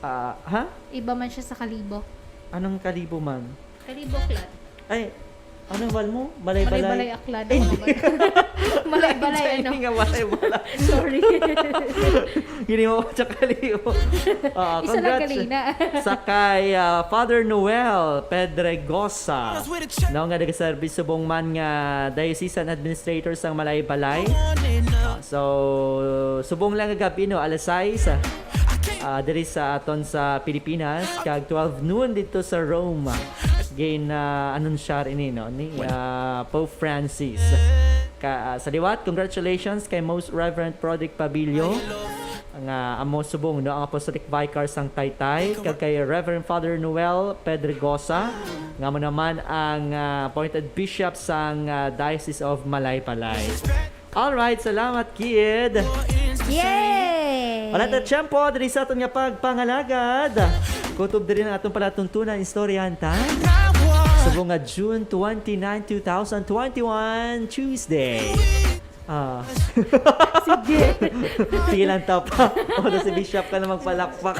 Ah, ha? Iba man siya sa Kalibo. Anong Kalibo, ma'am? Kalibo clan. Ay, anong wal mo? Malaybalay. Malaybalay Aklan. Ay, Ano hindi. ba? Malaybalay, ano? Hindi nga, Malaybalay. Sorry. Gini mo sa Kalibo. Ah, Isa lang congrats kanina. sa kay ah, Father Noel Pedregosa, no, nga nagaservice subong man nga diocesan administrator sang Malaybalay. Ah, so, subong lang nga gabi, no, alas sais, ah, ah, diri sa aton sa Pilipinas, kag twelve noon dito sa Rome. Gin ah, anunsyar ini, no, ni ah, Pope Francis. Ka, ah, sa liwat, congratulations kay Most Reverend Roderick Pabilio. nga amo subong, no, ang Apostolic Vicar sang Taytay, kag kay Reverend Father Noel Pedregosa, nga amo naman ang, ah, appointed bishop sang, ah, Diocese of Malaybalay. Alright, salamat, kid. Yay! Wala na tiyempo diri sa aton nga pagpangalagad. Kutob diri ang aton palatuntunan istoryahan ta. Subong nga June twenty-nine, two thousand twenty-one, Tuesday. Ah, Sige. sige lang ta pa. O, si Bishop ka na magpalakpak.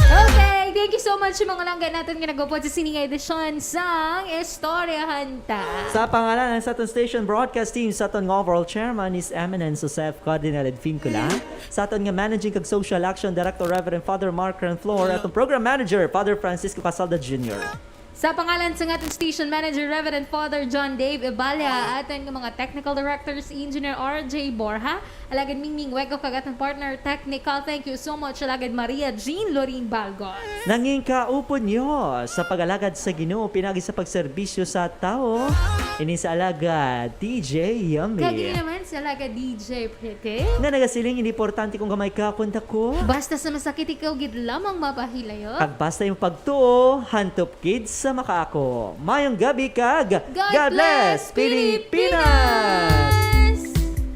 Okay, thank you so much sa mga langga natin nga nagupod sa sining edisyon sang Istoryahan Ta. Sa pangalan sa aton station broadcast team, sa aton nga overall chairman, His Eminence Joseph Cardinal Edvincula, sa aton nga managing kag social action director, Reverend Father Mark Renflor, aton program manager, Father Francisco Casalda Junior. Sa pangalan sa aton station manager, Reverend Father John Dave Ibalia, aton nga mga technical directors, Engineer R J Borja, alagad Mingming Wego, kag aton partner technical, thank you so much, alagad Maria Jean Loring Balgos. Nangin kaupod niyo sa pag-alagad sa Ginoo pinagi sa pagserbisyo sa tawo. Ini sa alagad D J Yummy. Kag ini naman sa alagad D J Pretty. Nga nagasiling, hindi importante kung gamay ka, kung dako. Basta sa masakit ikaw gid lamang mapahilayo. Kag basta yung pagtuo, hantop kid sa makaako. Mayong gabi kag God bless, Pilipinas!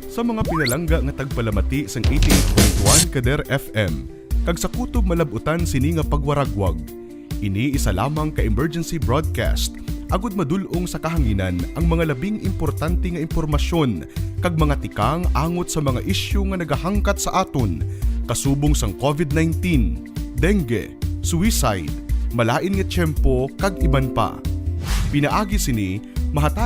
Sa mga pinalangga nga tagpalamati sang eighty-eight point one Kader F M, kag sa kutob malabutan sini nga pagwaragwag, ini isa lamang ka emergency broadcast, agud madul-ong sa kahanginan ang mga labing importante nga impormasyon kag mga tikang angot sa mga isyu nga nagahangkat sa aton, kasubong sang COVID nineteen, dengue, suicide, malain nga tiyempo, kag iban pa. Pinaagi sini, mahatag